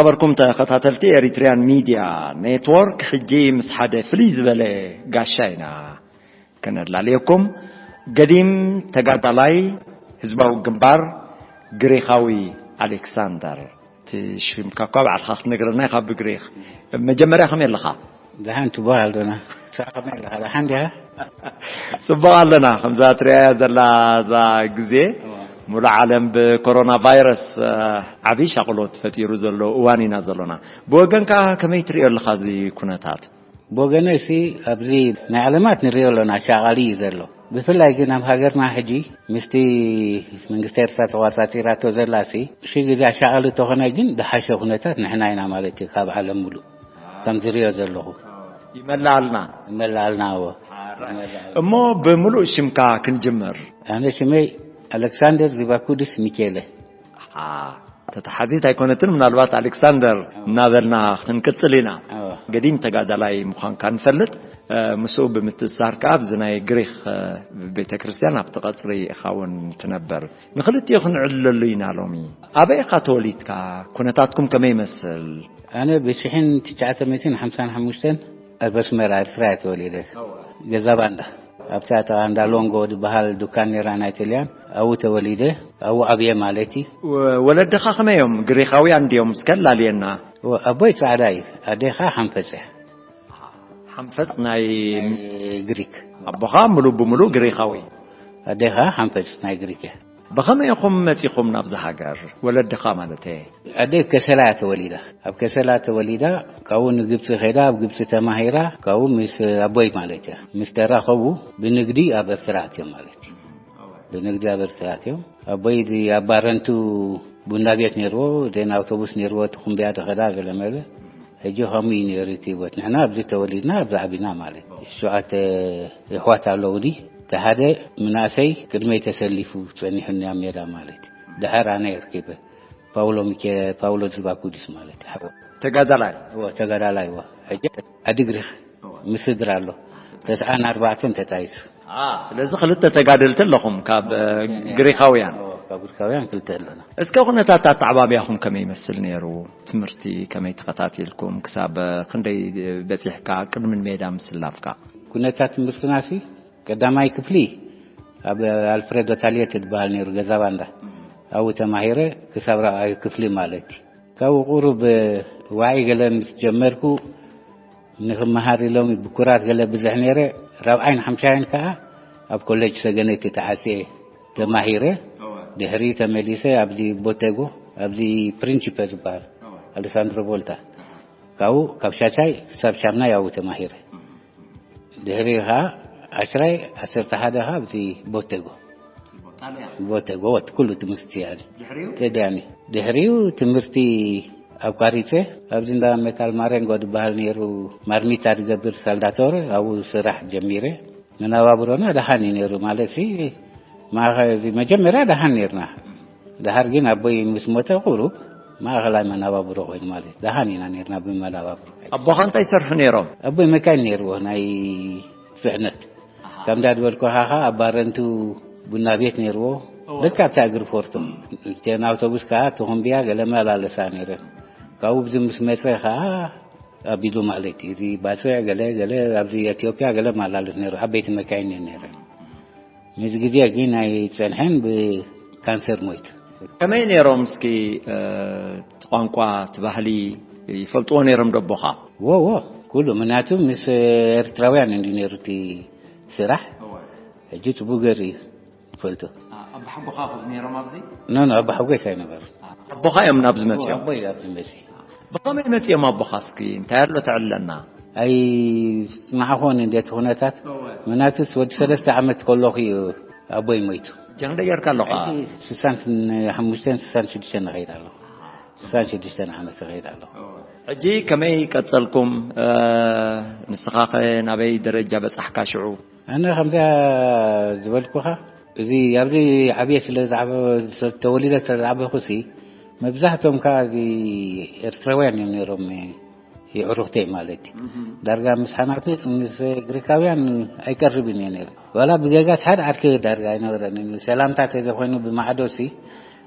ኸበርኩም ተኸታተልቲ ኤሪትሪያን ሚድያ ኔትወርክ፣ ሕጂ ምስ ሓደ ፍልይ ዝበለ ጋሻ ኢና ከነላልየኩም። ገዲም ተጋዳላይ ህዝባዊ ግንባር ግሪኻዊ ኣሌክሳንደር። እቲ ሽምካ እኳ ባዕልኻ ክትነግረና ኢኻ ብግሪኽ። መጀመርያ ከመይ ኣለኻ? ደሓን ትበሃል ዶና? ንስኻ ከመይ ኣለኻ? ደሓን ዲኻ? ጽቡቕ ኣለና። ከምዛ ትሪኣያ ዘላ እዛ ግዜ፣ እዋ። ሙሉእ ዓለም ብኮሮና ቫይረስ፣ እ፣ ዓብዪ ሻቕሎት ፈጢሩ ዘሎ እዋን ኢና ዘሎና። ብወገንካ ከመይ ትሪኦ ኣለኻ እዚ ኩነታት? ብወገነይ ሲ ኣብዚ ናይ ዓለማት ንሪኦ ኣሎና፣ ኣሻቓሊ እዩ ዘሎ። ብፍላይ ግን ኣብ ሃገርና ሕጂ ምስቲ መንግስቲ ኤርትራ ተቆጻጺራቶ ዘላ ሲ፣ ሺ ግዜ ኣሻቓሊ ተኾነ ግን ዝሓሸ ኩነታት ንሕና ኢና ማለት እዩ ካብ ዓለም ሙሉእ። ከም ዝሪኦ ዘለኹ። ይመልኣልና። ይመልኣልና፣ እዎ። ሓራይ። ይመልኣልና። እሞ ብምሉእ ሽምካ ክንጅምር። ኣነ ሽመይ ኣሌክሳንደር ዚቫኩዲስ ሚኬለ። ኣሓ፣ ተተሓዚት ኣይኮነትን፣ ምናልባት ኣሌክሳንደር እናበልና ክንቅጽል ኢና። እዎ። ገዲም ተጋዳላይ ምዃንካ ንፈልጥ። እ፣ ምስኡ ብምትእስሳር ከኣ ኣብዚ ናይ ግሪኽ፣ እ፣ ቤተ ክርስቲያን ኣብቲ ቀጽሪ ኢኻ እውን ትነበር። ንኽልቲኡ ክንዕልለሉ ኢና ሎሚ። ኣበይ ኢኻ ተወሊድካ? ኩነታትኩም ከመይ ይመስል? ኣነ ብሽሕን ትሽዓተ ሚእትን ሓምሳን ሓሙሽተን ኣብ ኣስመራ ኤርትራ እየ ተወሊደ። ገዛ ባንዳ፣ ኣብታ እታ እንዳ ሎንጎ ዝበሃል ዱካን ነይራ ናይ ጥልያን፣ ኣብኡ ተወሊደ፣ ኣብኡ ዓብየ ማለት እዩ። ወ-፣ ወለድኻ ከመይ እዮም? ግሪኻውያን ድዮም? እስከ ኣላልየና። ወ-፣ ኣቦይ ጻዕዳ እዩ፣ ኣዴኻ ሓንፈጽ እያ። ሓንፈጽ ናይ ናይ ግሪክ። ኣቦኻ ምሉእ ብምሉእ ግሪኻዊ። ኣዴኻ ሓንፈጽ ናይ ግሪክ እያ። ብኸመይ ኢኹም መጺኹም ናብዚ ሃገር? ወለድኻ ማለተየ። ኣደይ ኣብ ከሰላ እያ ተወሊዳ። ኣብ ከሰላ ተወሊዳ፣ ካብኡ ንግብጺ ኸይዳ፣ ኣብ ግብጺ ተማሂራ፣ ካብኡ ምስ ኣቦይ ማለት እያ። ምስ ተራኸቡ ብንግዲ ኣብ ኤርትራ ኣትዮም ማለት እዩ። ብንግዲ ኣብ ኤርትራ ኣትዮም። ኣቦይ እዚ ኣብ ባረንቱ ቡና ቤት ነይርዎ፣ ዜና ኣውቶቡስ ነይርዎ፣ ትኹምብያ ዝኸዳ ገለ መለ። ሕጂ ከምኡ እዩ ነይሩ እቲ ህይወት። ንሕና ኣብዚ ተወሊድና፣ ኣብዚ ዓቢና ማለት እዩ። ሸውዓተ የሕዋት ኣለውኒ። እቲ ሓደ መናእሰይ ቅድመይ ተሰሊፉ ጸኒሑኒ ኣብ ሜዳ ማለት እዩ። ድሓር ኣነ ረኪበ። ፓውሎ ሚኬ-፣ ፓውሎ ዝባኩዲስ ማለት እዩ። ተጋዳላይ? እዎ፣ ተጋዳላይ፣ እዎ። ሕጂ ኣዲግሪኽ ምስ ስድራ ኣሎ። ተስዓን ኣርባዕተን ተጣይሱ። አ፣ ስለዚ ክልተ ተጋደልቲ ኣለኹም ካብ፣ እ፣ ግሪኻውያን። እዎ፣ ካብ ግሪኻውያን ክልተ ኣለና። እስከ ኩነታት ኣተዓባብያኹም ከመይ ይመስል ነይሩ? ትምህርቲ ከመይ ተኸታቲልኩም? ክሳብ፣ እ፣ ክንደይ በጺሕካ ቅድሚ ሜዳ ምስላፍካ? ኩነታት ትምህርትናሲ ቀዳማይ ክፍሊ ኣብ ኣልፍሬዶ ታልየት ትበሃል ነይሩ፣ ገዛ ባንዳ። ኣብኡ ተማሂረ ክሳብ ራብዓይ ክፍሊ ማለት እዩ። ካብኡ ቁሩብ ዋዒ ገለ ምስ ጀመርኩ፣ ንኽመሃር ኢሎም ብኩራት ገለ ብዝሕ ነይረ። ራብዓይን ሓምሻይን ከኣ ኣብ ኮሌጅ ሰገነይቲ ተዓጽየ ተማሂረ። እወ። ድሕሪ ተመሊሰ ኣብዚ ቦቴጎ፣ ኣብዚ ፕሪንቺፐ ዝበሃል፣ እወ። ኣሌሳንድሮ ቮልታ። ካብኡ ካብ ሻቻይ ክሳብ ሻምናይ ኣብኡ ተማሂረ። ድሕሪ ኸዓ ዓሽራይ ዓሰርተ ሓደ ኸዓ ኣብዚ ቦቴጎ። ጣልያን። ቦቴጎ ወት ኩሉ ትምህርቲ ያኒ። ድሕሪኡ? ተድያኒ። ድሕሪኡ ትምህርቲ ኣቋሪጸ ኣብዚ እንዳ ሜታል ማሬንጎ ዝበሃል ነይሩ፣ ማርሚታ ዝገብር ሳልዳቶረ ኣብኡ ስራሕ ጀሚረ። መናባብሮና ደሓን እዩ ነይሩ ማለት ሲ፣ ማእኸ-፣ መጀመርያ ደሓን ነይርና። ደሓር ግን ኣቦይ ምስ ሞተ ቁሩብ ማእኸላይ መናባብሮ ኮይኑ ማለት ደሓን ኢና ነይርና ብመናባብሮ። ኣቦኻ እንታይ ይሰርሑ ነይሮም? ኣቦይ መካይን ነይርዎ ናይ ጽዕነት። ኣሃ። ከምዳ ዝበልኩኻ ኸዓ ኣብ ባረንቱ ቡና ቤት ነይርዎ። እወ። ልክዕ ኣብታ እግሪ ፎርቶ። እተን ኣውቶቡስ ከኣ ተኾምብያ ገለ መላለሳ ነይረን። ካብኡ ብዚ ምስ መጸ ኸዓ ኣቢሉ ማለት እዩ። እዚ ባጽዕ ገለ ገለ ኣብዚ ኢትዮጵያ ገለ መላለስ ነይሩ። ዓበይቲ መካይን እየን ነይረን። ምስ ግዜ ግን ኣይጸንሐን፣ ብካንሰር ሞይቱ። ከመይ ነይሮም እስኪ፣ እ፣ እቲ ቋንቋ፣ እቲ ባህሊ ይፈልጥዎ ነይሮም ዶ ኣቦኻ? ዎ፣ ዎ፣ ኩሉ። ምክንያቱ ምስ ኤርትራውያን እንዲ ነይሩ እቲ ስራሕ። እወ። ሕጂ ጽቡቅ ገይሩ እዩ ዝፈልጦ። ኣ-፣ ኣቦሓጎኻ ኸዚ ነይሮም ኣብዚ? ኖ፣ ኖ፣ ኣቦሓጎይ ኣይነበሩን። ኣቦኻ እዮም ናብዚ መጺኦም? ኣቦይ ኣብዚ መጺኡ። ብኸመይ መጺኦም ኣቦኻ እስኪ? እንታይ ኣሎ ተዕልለና? ኣይስማዕኹን እንዴት ኩነታት። እወ። ምክንያቱስ ወዲ ሰለስተ ዓመት ከለኹ እዩ ኣቦይ ሞይቱ። ጀንደ ጌርካ ኣለኻ? ሕጂ ስሳን ሓሙሽተን ስሳን ሽዱሽተን እኸይድ ኣለኹ። ስሳን ሽዱሽተን ዓመት እኸይድ ኣለኹ። እወ። ሕጂ ከመይ ቀጸልኩም? እ፣ ንስኻኸ ናበይ ደረጃ በጻሕካ ሽዑ? ኣነ ከምዛ ዝበልኩኻ፣ እዚ ኣብዚ ዓብየ ስለ ዝዓበ-፣ ስለ ተወሊደ ስለ ዝዓበኹሲ፣ መብዛሕትኦም ከኣ እዚ ኤርትራውያን እዮም ነይሮም፣ የዕሩኽተይ ማለት እዩ። እህ። ዳርጋ ምስ ሓናፍጽ፣ ምስ ግሪካውያን ኣይቀርብን እየ ነይሩ። ዋላ ብጌጋስ ሓደ ዓርኪ ዳርጋ ኣይነበረን። ሰላምታ ተዘኾይኑ ብማዕዶሲ፣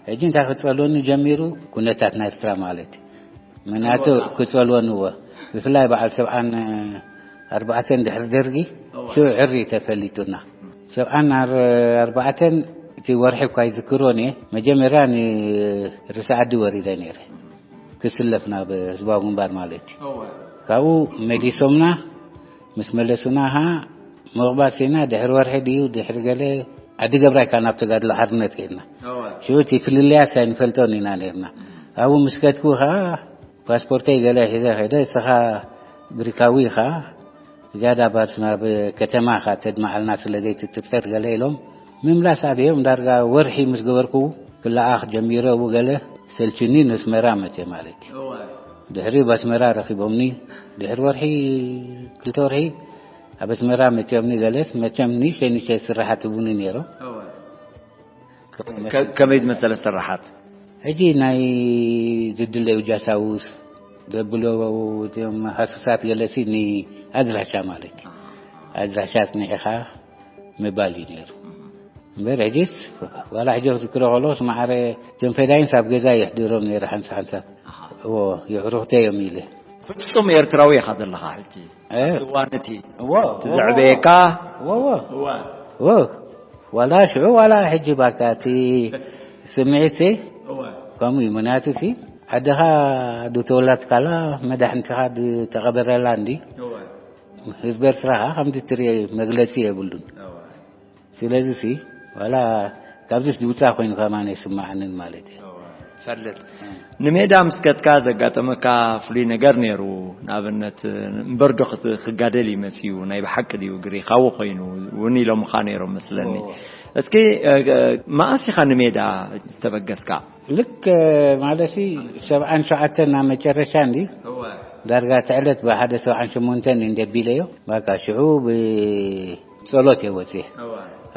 ሕጂ እንታይ ክጸልወኒ ጀሚሩ? ኩነታት ናይ ኤርትራ ማለት እዩ። ምክንያቱ ክጸልወንዎ፣ ብፍላይ በዓል ሰብዓን ኣርባዕተን ድሕሪ ደርጊ ሽዑ ዕሪ ተፈሊጡና። ሰብዓን ኣርባዕተን እቲ ወርሒ እኳ ይዝክሮን እየ። መጀመርያ ንርእሲ ዓዲ ወሪደ ነይረ፣ ክስለፍ ናብ ህዝባዊ ግንባር ማለት እዩ። ካብኡ መሊሶምና። ምስ መለሱና ኸዓ ምቕባስ ኢና። ድሕሪ ወርሒ ድዩ ድሕሪ ገለ ዓዲ ገብራይ ካብ ናብ ተጋድሎ ሓርነት ከይድና። ሽዑ እቲ ፍልልያት ኣይንፈልጦን ኢና ነይርና። ኣብኡ ምስ ከድኩ ኸዓ ፓስፖርተይ ገለ ሒዘ ከይደ። እስኻ ግሪካዊ ኢኻ፣ ዝያዳ ባስ ናብ ከተማ ኢኻ ተድምዓልና፣ ስለ ዘይትጥርጠር ገለ ኢሎም ምምላስ ኣብዮም። ዳርጋ ወርሒ ምስ ገበርኩ ክለኣኽ ጀሚረ። ኣብኡ ገለ ሰልችኒ፣ ነስመራ መፅየ ማለት እዩ። ድሕሪ ኣብ ኣስመራ ረኺቦምኒ። ድሕሪ ወርሒ፣ ክልተ ወርሒ ኣብ ኣስመራ መፅዮምኒ። ገለስ መቸም ንእሽተይ ንእሽተይ ስራሓት ይቡኒ ነይሮም። ከመይ ዝመሰለ ስራሓት? ሕጂ ናይ ዝድለዩ ጃሳውስ ዘብሎ፣ እቶም ሃሱሳት ገለሲ ንኣድራሻ ማለት እዩ። ኣድራሻ ኣጽኒዕኻ ምባል እዩ ነይሩ። እምበር ሕጂስ ዋላ ሕጂ ክዝክሮ ከለኹስ ማዕረ እቶም ፈዳይንስ ኣብ ገዛ የሕድሮም ነይረ ሓንሳ ሓንሳብ። እዎ፣ የዕሩኽተይ እዮም ኢለ። ፍጹም ኤርትራዊ ኢኻ ዘለኻ ሕጂ። እዋን እቲ እቲ ዘዕበየካ ዋላ ሽዑ ዋላ ሕጂ ባካ እቲ ስምዒት ከምኡ እዩ። ምክንያቱ እቲ ዓድኻ ዶ ተወላድካላ፣ መዳሕንትኻ ዶ ተቐበረላ እንዲ ህዝቢ ኤርትራ ከዓ ከምዚ ትርኢ መግለጺ የብሉን። ስለዚ ሲ ዋላ ካብዚስ ድውፃ ኮይኑ ከማን ኣይስማዓንን ማለት እዩ። ፈልጥ ንሜዳ ምስ ከድካ ዘጋጠመካ ፍሉይ ነገር ነይሩ? ንኣብነት እምበርዶ ክጋደል እዩ መፅዩ? ናይ ብሓቂ ድዩ ግሪኻዊ ኮይኑ እውን ኢሎምኻ ነይሮም መስለኒ። እስኪ መኣስ ኢኻ ንሜዳ ዝተበገስካ? ልክ ማለት ሰብዓን ሸውዓተን ናብ መጨረሻ እንዲ ዳርጋ ተዕለት ብሓደ ሰብዓን ሸሞንተን እንደቢለዮ ባካ ሽዑ ብ ጸሎት እየ ወፅየ።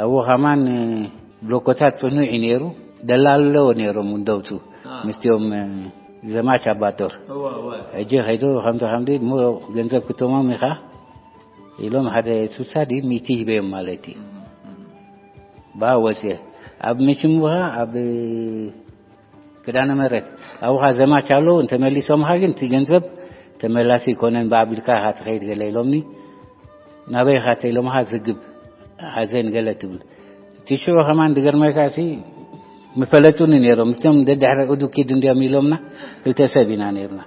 ኣብኡ ከማን ብሎኮታት ፅኑዕ እዩ ነይሩ። ደላሎ ነይሮም እንደውቱ ምስቲኦም ዘማች ኣባጦር። ሕጂ ከይዱ ከምዚ ከምዚ እሞ ገንዘብ ክተሞም ኢኻ ኢሎም ሓደ ስሳ ድዩ ሚእቲ ሂበዮም ማለት እዩ። ብኣ ወፅየ ኣብ መችምኻ ኣብ ክዳነ መረት ኣብኻ ዘማች ኣለዉ እንተመሊሶምኻ ግን እቲ ገንዘብ ተመላሲ ይኮነን ብኣቢልካ ኢኻ ትኸይድ ገለ ኢሎምኒ። ናበይ ኢኻ ተኢሎምኻ ዝግብ ሓዘን ገለ ትብል። እቲ ሽዑ ከማን ድገርመካ ሲ ምፈለጡኒ ነይሮም። ምስቶም ደድሕሪ ኡዱ ኪድ እንዲዮም ኢሎምና ክልተ ሰብ ኢና ነይርና።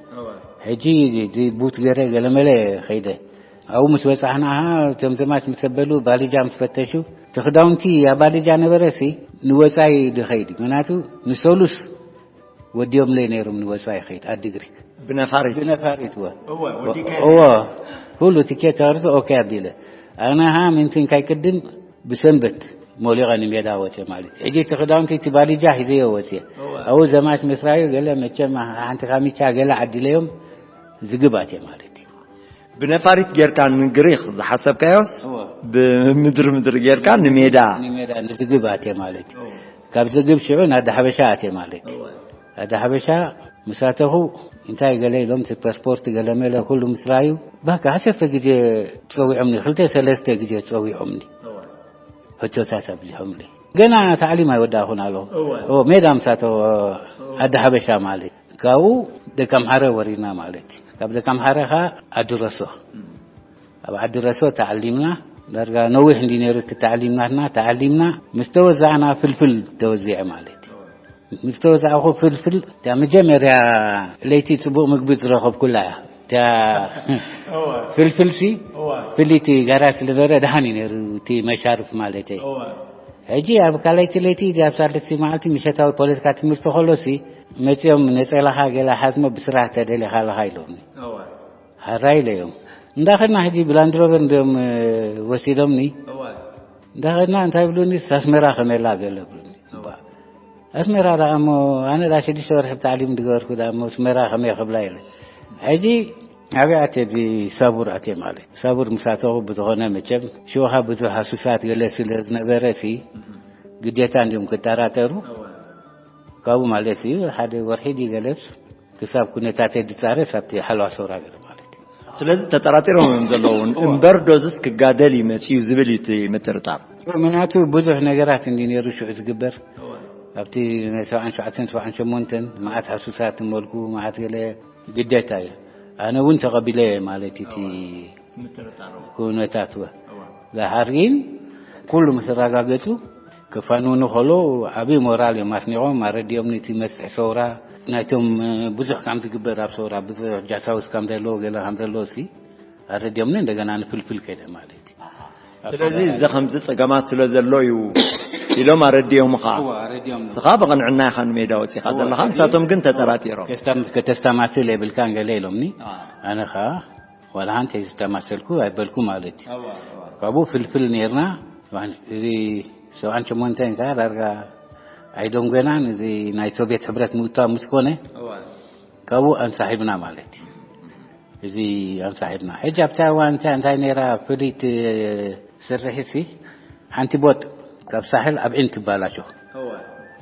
ሕጂ እዚ ቡት ገረ ገለመለ ኸይደ ኣብኡ ምስ በጻሕና እቶም ዘማች ምስ ኣበሉ ባሊጃ ምስ ፈተሹ እቲ ክዳውንቲ ኣብ ባሊጃ ነበረ ሲ ንወጻኢ ድኸይድ ምክንያቱ ንሰሉስ ወዲኦምለይ ነይሮም ንወጻኢ ኸይድ ኣዲ ግሪክ ብነፋሪት ብነፋሪት ወ እወ ኩሉ ትኬት ተርቶ ኦኬ ኣቢለ ኣነ ሃ ምንትን ካይ ቅድም ብሰንበት ሞሊቐ ንሜዳ ወፅየ ማለት እዩ። ሕጂ እቲ ክዳውንቲ እቲ ባሊጃ ሒዘዮ ወፅየ ኣብኡ ዘማች ምስራዩ ገለ መቸም ሓንቲ ካሚቻ ገለ ዓዲለዮም ዝግባት እየ ማለት እዩ። ብነፋሪት ጌርካ ንግሪኽ ዝሓሰብካዮስ ብምድሪ ምድሪ ጌርካ ንሜዳ ንሜዳ ንዝግብ ኣትየ ማለት እዩ። ካብ ዝግብ ሽዑ ናዳ ሓበሻ ኣትየ ማለት እዩ። ናዳ ሓበሻ ምሳተኹ እንታይ ገለ ኢሎም እቲ ፓስፖርት ገለ መለ ኩሉ ምስ ረኣዩ ባካ ዓሰርተ ግዜ ጸዊዖምኒ ክልተ ሰለስተ ግዜ ጸዊዖምኒ። ሕቶታት ኣብዚሖምለይ ገና ታዕሊም ኣይወዳእኹን ኣለኹ። ሜዳ ምሳተኹ ዓዲ ሓበሻ ማለት ካብኡ ደቂ ኣምሓረ ወሪድና ማለት እዩ። ካብ ደቂ ኣምሓረ ኸዓ ዓዲ ረሶ ኣብ ዓዲ ረሶ ተዓሊምና። ዳርጋ ነዊሕ እንዲ ነይሩ እቲ ተዓሊም ናትና። ተዓሊምና ምስ ተወዛዕና ፍልፍል ተወዚዐ ማለት እዩ። ምስ ተወዛዕኹ ፍልፍል እታ መጀመርያ ለይቲ ፅቡቕ ምግቢ ዝረኸብኩላ እያ። እታ ፍልፍል ሲ ፍልይቲ ጋራ ስለነበረ ደሓን እዩ ነይሩ እቲ መሻርፍ ማለት እዩ። ሕጂ ኣብ ካልኣይቲ ለይቲ ኣብ ሳልስቲ መዓልቲ ምሸታዊ ፖለቲካ ትምህርቲ ከሎሲ መፂኦም ነፀላኻ ገለ ሓዝሞ ብስራሕ ተደሊኻ ኣለኻ ኢሎምኒ። ሓራይ ኢለዮም እንዳኸድና ሕጂ ብላንድሮቨር እንዲኦም ወሲዶምኒ። እንዳኸድና እንታይ ብሉኒ ኣስመራ ከመላ ገለ ብሉኒ። ኣስመራ ደኣ እሞ ኣነ ደኣ ሽዱሽተ ወርሒ ብታዕሊም ዝገበርኩ ደኣ እሞ ኣስመራ ከመይ ክብላ ኢለ ሕጂ ኣብያ ኣትየ ብሳቡር ኣትየ ማለት ሳቡር ምሳተኹ ብዝኾነ መቸም ሽውኻ ብዙሕ ሃሱሳት ገለ ስለ ዝነበረ ሲ ግዴታ እንዲዮም ክጠራጠሩ ካብኡ ማለት እዩ ሓደ ወርሒ ድዩ ገለስ ክሳብ ኩነታተይ ድጻረስ ኣብቲ ሓለዋ ሰውራ ገለ ማለት እዩ። ስለዚ ተጠራጢሮም እዮም ዘለዉ እምበር ዶዝስ ክጋደል እዩ መፅዩ ዝብል እዩ እቲ ምጥርጣር። ምክንያቱ ብዙሕ ነገራት እንዲ ነይሩ ሽዑ ዝግበር ኣብቲ ናይ ሰብዓን ሸውዓተን ሰብዓን ሸሞንተን መዓት ሃሱሳት መልኩ መዓት ገለ ግዴታ እዩ። ኣነ እውን ተቐቢለ ማለት እቲ ኩነታት ወ ድሓር ግን ኩሉ ምስ ኣረጋገጹ ክፋንውኑ ከሎ ዓብዪ ሞራል እዮም ኣስኒቖም ኣረዲኦም ነቲ መስርሕ ሰውራ ናይቶም ብዙሕ ከም ዝግበር ኣብ ሰውራ ብዙሕ ጃሳውስ ከም ዘለዎ ገለ ከም ዘለዎ ሲ ኣረዲኦምኒ እንደገና ንፍልፍል ከደ ማለት እዩ። ስለዚ እዚ ከምዚ ጸገማት ስለ ዘሎ እዩ ኢሎም ኣረዲኦምኻ። ንስኻ ብቕንዕና ኢኻ ንሜዳ ወጺኻ ዘለኻ፣ ንሳቶም ግን ተጠራጢሮም። ከተስተማስል የብልካን ገለ ኢሎምኒ። ኣነ ኸዓ ዋላ ሓንቲ ዝተማሰልኩ ኣይበልኩ ማለት እዩ። ካብኡ ፍልፍል ነርና። እዚ ሰብዓን ሸሞንተን ከዓ ዳርጋ ኣይደንጎናን። እዚ ናይ ሶቪየት ሕብረት ምውታው ምስ ኮነ ካብኡ ኣንሳሒብና ማለት እዩ። እዚ ኣንሳሒብና። ሕጂ ኣብታ እዋን እንታይ እንታይ ነይራ ፍልይቲ ስርሒት ሲ ሓንቲ ቦጥ ካብ ሳሕል ኣብ ዒን ትባላሾ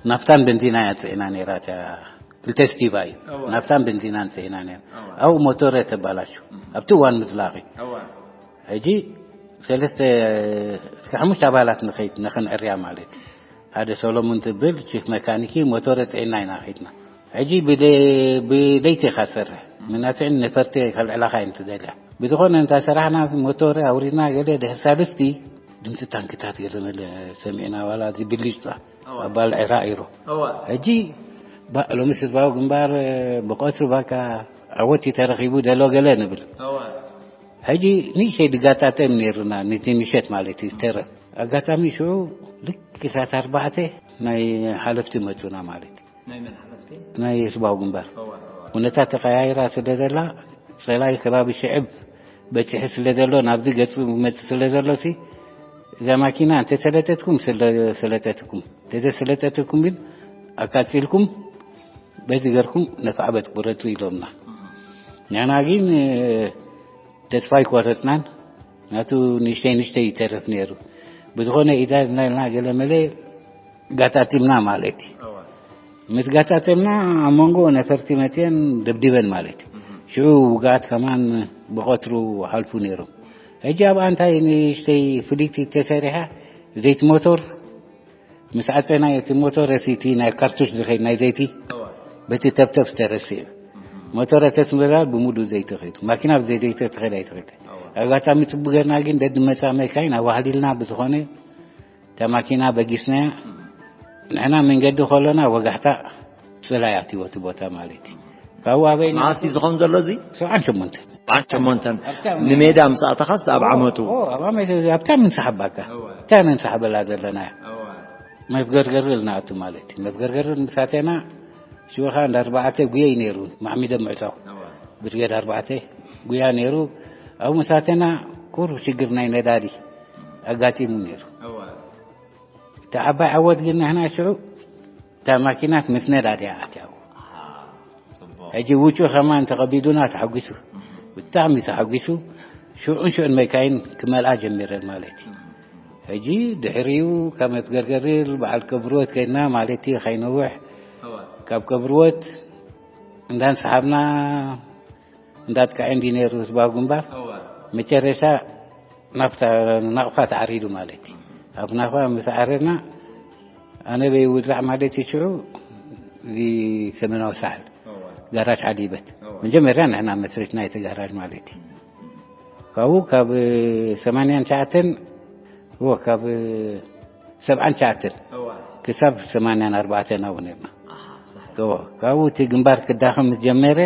ናፍታን በንዚና እያ ፅዒና ነይራ። እታ ክልተ ስቲቫ እዩ ናፍታን በንዚናን ፅዒና ነይራ። ኣብኡ ሞቶረ ተባላሾ ኣብቲ እዋን ምዝላቂ። ሕጂ ሰለስተ እስከ ሓሙሽተ ኣባላት ንኸይድ ንኽንዕርያ ማለት እዩ። ሓደ ሰሎሙን ትብል ቺፍ መካኒኪ ሞቶረ ፅዒና ኢና ኸይድና። ሕጂ ብለይቲ ኢኻ ትሰርሕ ምናትዕን ነፈርቲ ከልዕላኻ እየን ትደልያ። ብዝኾነ እንታ ሰራሕና ሞቶረ ኣውሪድና ገለ ድሕር ሳልስቲ ድምፂ ታንክታት ገለ መለ ሰሚዕና ዋላ እዚ ብልጭታ ኣባል ዕራ ኢሮ። ሕጂ ሎሚ ህዝባዊ ግንባር ብቐትሩ ባካ ዓወት ተረኺቡ ደሎ ገለ ንብል። ሕጂ ንእሽተይ ድጋጣጠም ነይሩና ነቲ ምሸት ማለት እዩ ተረፍ ኣጋጣሚ ሽዑ ልክ ሰዓት ኣርባዕተ ናይ ሓለፍቲ መፁና ማለት እዩ። ናይ ህዝባዊ ግንባር ኩነታት ተቀያይራ ስለ ዘላ ፀላይ ከባቢ ሽዕብ በፂሑ ስለ ዘሎ ናብዚ ገፁ መፅእ ስለ ዘሎ ሲ እዛ ማኪና እንተሰለጠትኩም ሰለጠትኩም እንተዘሰለጠትኩም ግን ኣቃፂልኩም በዚ ገርኩም ነፋዕበት ቁረፁ ኢሎምና። ንሕና ግን ተስፋ ኣይቆረፅናን። ናቱ ንእሽተይ ንእሽተይ ይተርፍ ነይሩ። ብዝኾነ ኢዳ ዝናልና ገለመለ ጋጣጢምና ማለት እዩ። ምስ ጋጣጠምና ኣብ መንጎ ነፈርቲ መፅየን ደብዲበን ማለት እዩ። ሽዑ ውግኣት ከማን ብቐትሩ ሓልፉ ነይሮም። ሕጂ ኣብኣ እንታይ ንእሽተይ ፍልይቲ ተሰሪሓ ዘይት ሞቶር ምስ ዓፀናዮ እቲ ሞቶረ እቲ ናይ ካርቱሽ ዝኸይድ ናይ ዘይቲ በቲ ተብተብ ዝተረስዕ ሞቶረ ተስምራ ብሙሉ ዘይቲ ኸይዱ ማኪና ብዘይ ዘይቲ ትኸይድ ኣይትኽእል። ኣጋጣሚ ፅቡቅ ገርና ግን ደድመፃ መካይን ኣዋህሊልና ብዝኾነ እታ ማኪና በጊስናያ። ንሕና መንገዲ ከሎና ወጋሕታ ፅላይ ኣትዎ እቲ ቦታ ማለት እዩ። ካብኡ ኣበይ መዓልቲ ዝኸውን ዘሎ እዚ ሰብዓን ሸሞንተን ሰብዓን ሸሞንተን ንሜዳ ምስ ኣተኻስ ኣብ ዓመቱ ኣብታ ምንስሓባካ እታ ነንስሓበላ ዘለና መፍገርገር ኢልና ኣቱ ማለት እዩ። መፍገርገር ምሳተና ሽወኻ እንዳ ኣርባዕተ ጉየይ ነይሩ ማዕሚደ ምዕፃው ብርጌድ ኣርባዕተ ጉያ ነይሩ። ኣብ ምሳተና ቁሩብ ሽግር ናይ ነዳዲ ኣጋጢሙ ነይሩ። እቲ ዓባይ ዓወት ግን ንሕና ሽዑ እታ ማኪናት ምስ ነዳዲ ኣትያዎ። ሕጂ ውጩ ከማን ተቐቢዱና ተሓጒሱ ብጣዕሚ ተሓጒሱ ሽዑን ሽዑን መካይን ክመልኣ ጀሚረን ማለት እዩ። ሕጂ ድሕሪኡ ካብ መፍገርገርል በዓል ከብርወት ከይድና ማለት እዩ ከይነውሕ ካብ ከብርወት እንዳንሰሓብና እንዳጥቃዐ እንዲ ነይሩ ህዝባዊ ግንባር መጨረሻ ናፍታ ናቕፋ ተዓሪዱ ማለት እዩ። ኣብ ናቕፋ ምስ ዓረድና ኣነ በይውዛዕ ማለት እዩ ሽዑ እዚ ሰሜናዊ ሳሕል ጋራጅ ዓዲበት መጀመርያ ንሕና መስሪትና እቲ ጋራጅ ማለት እዩ። ካብኡ ካብ ሰማንያን ትሽዓተን እዎ ካብ ሰብዓን ትሽዓተን ክሳብ ሰማንያን ኣርባዕተን ኣብኡ ነርና። እዎ ካብኡ እቲ ግንባር ክዳኸም ምስ ጀመረ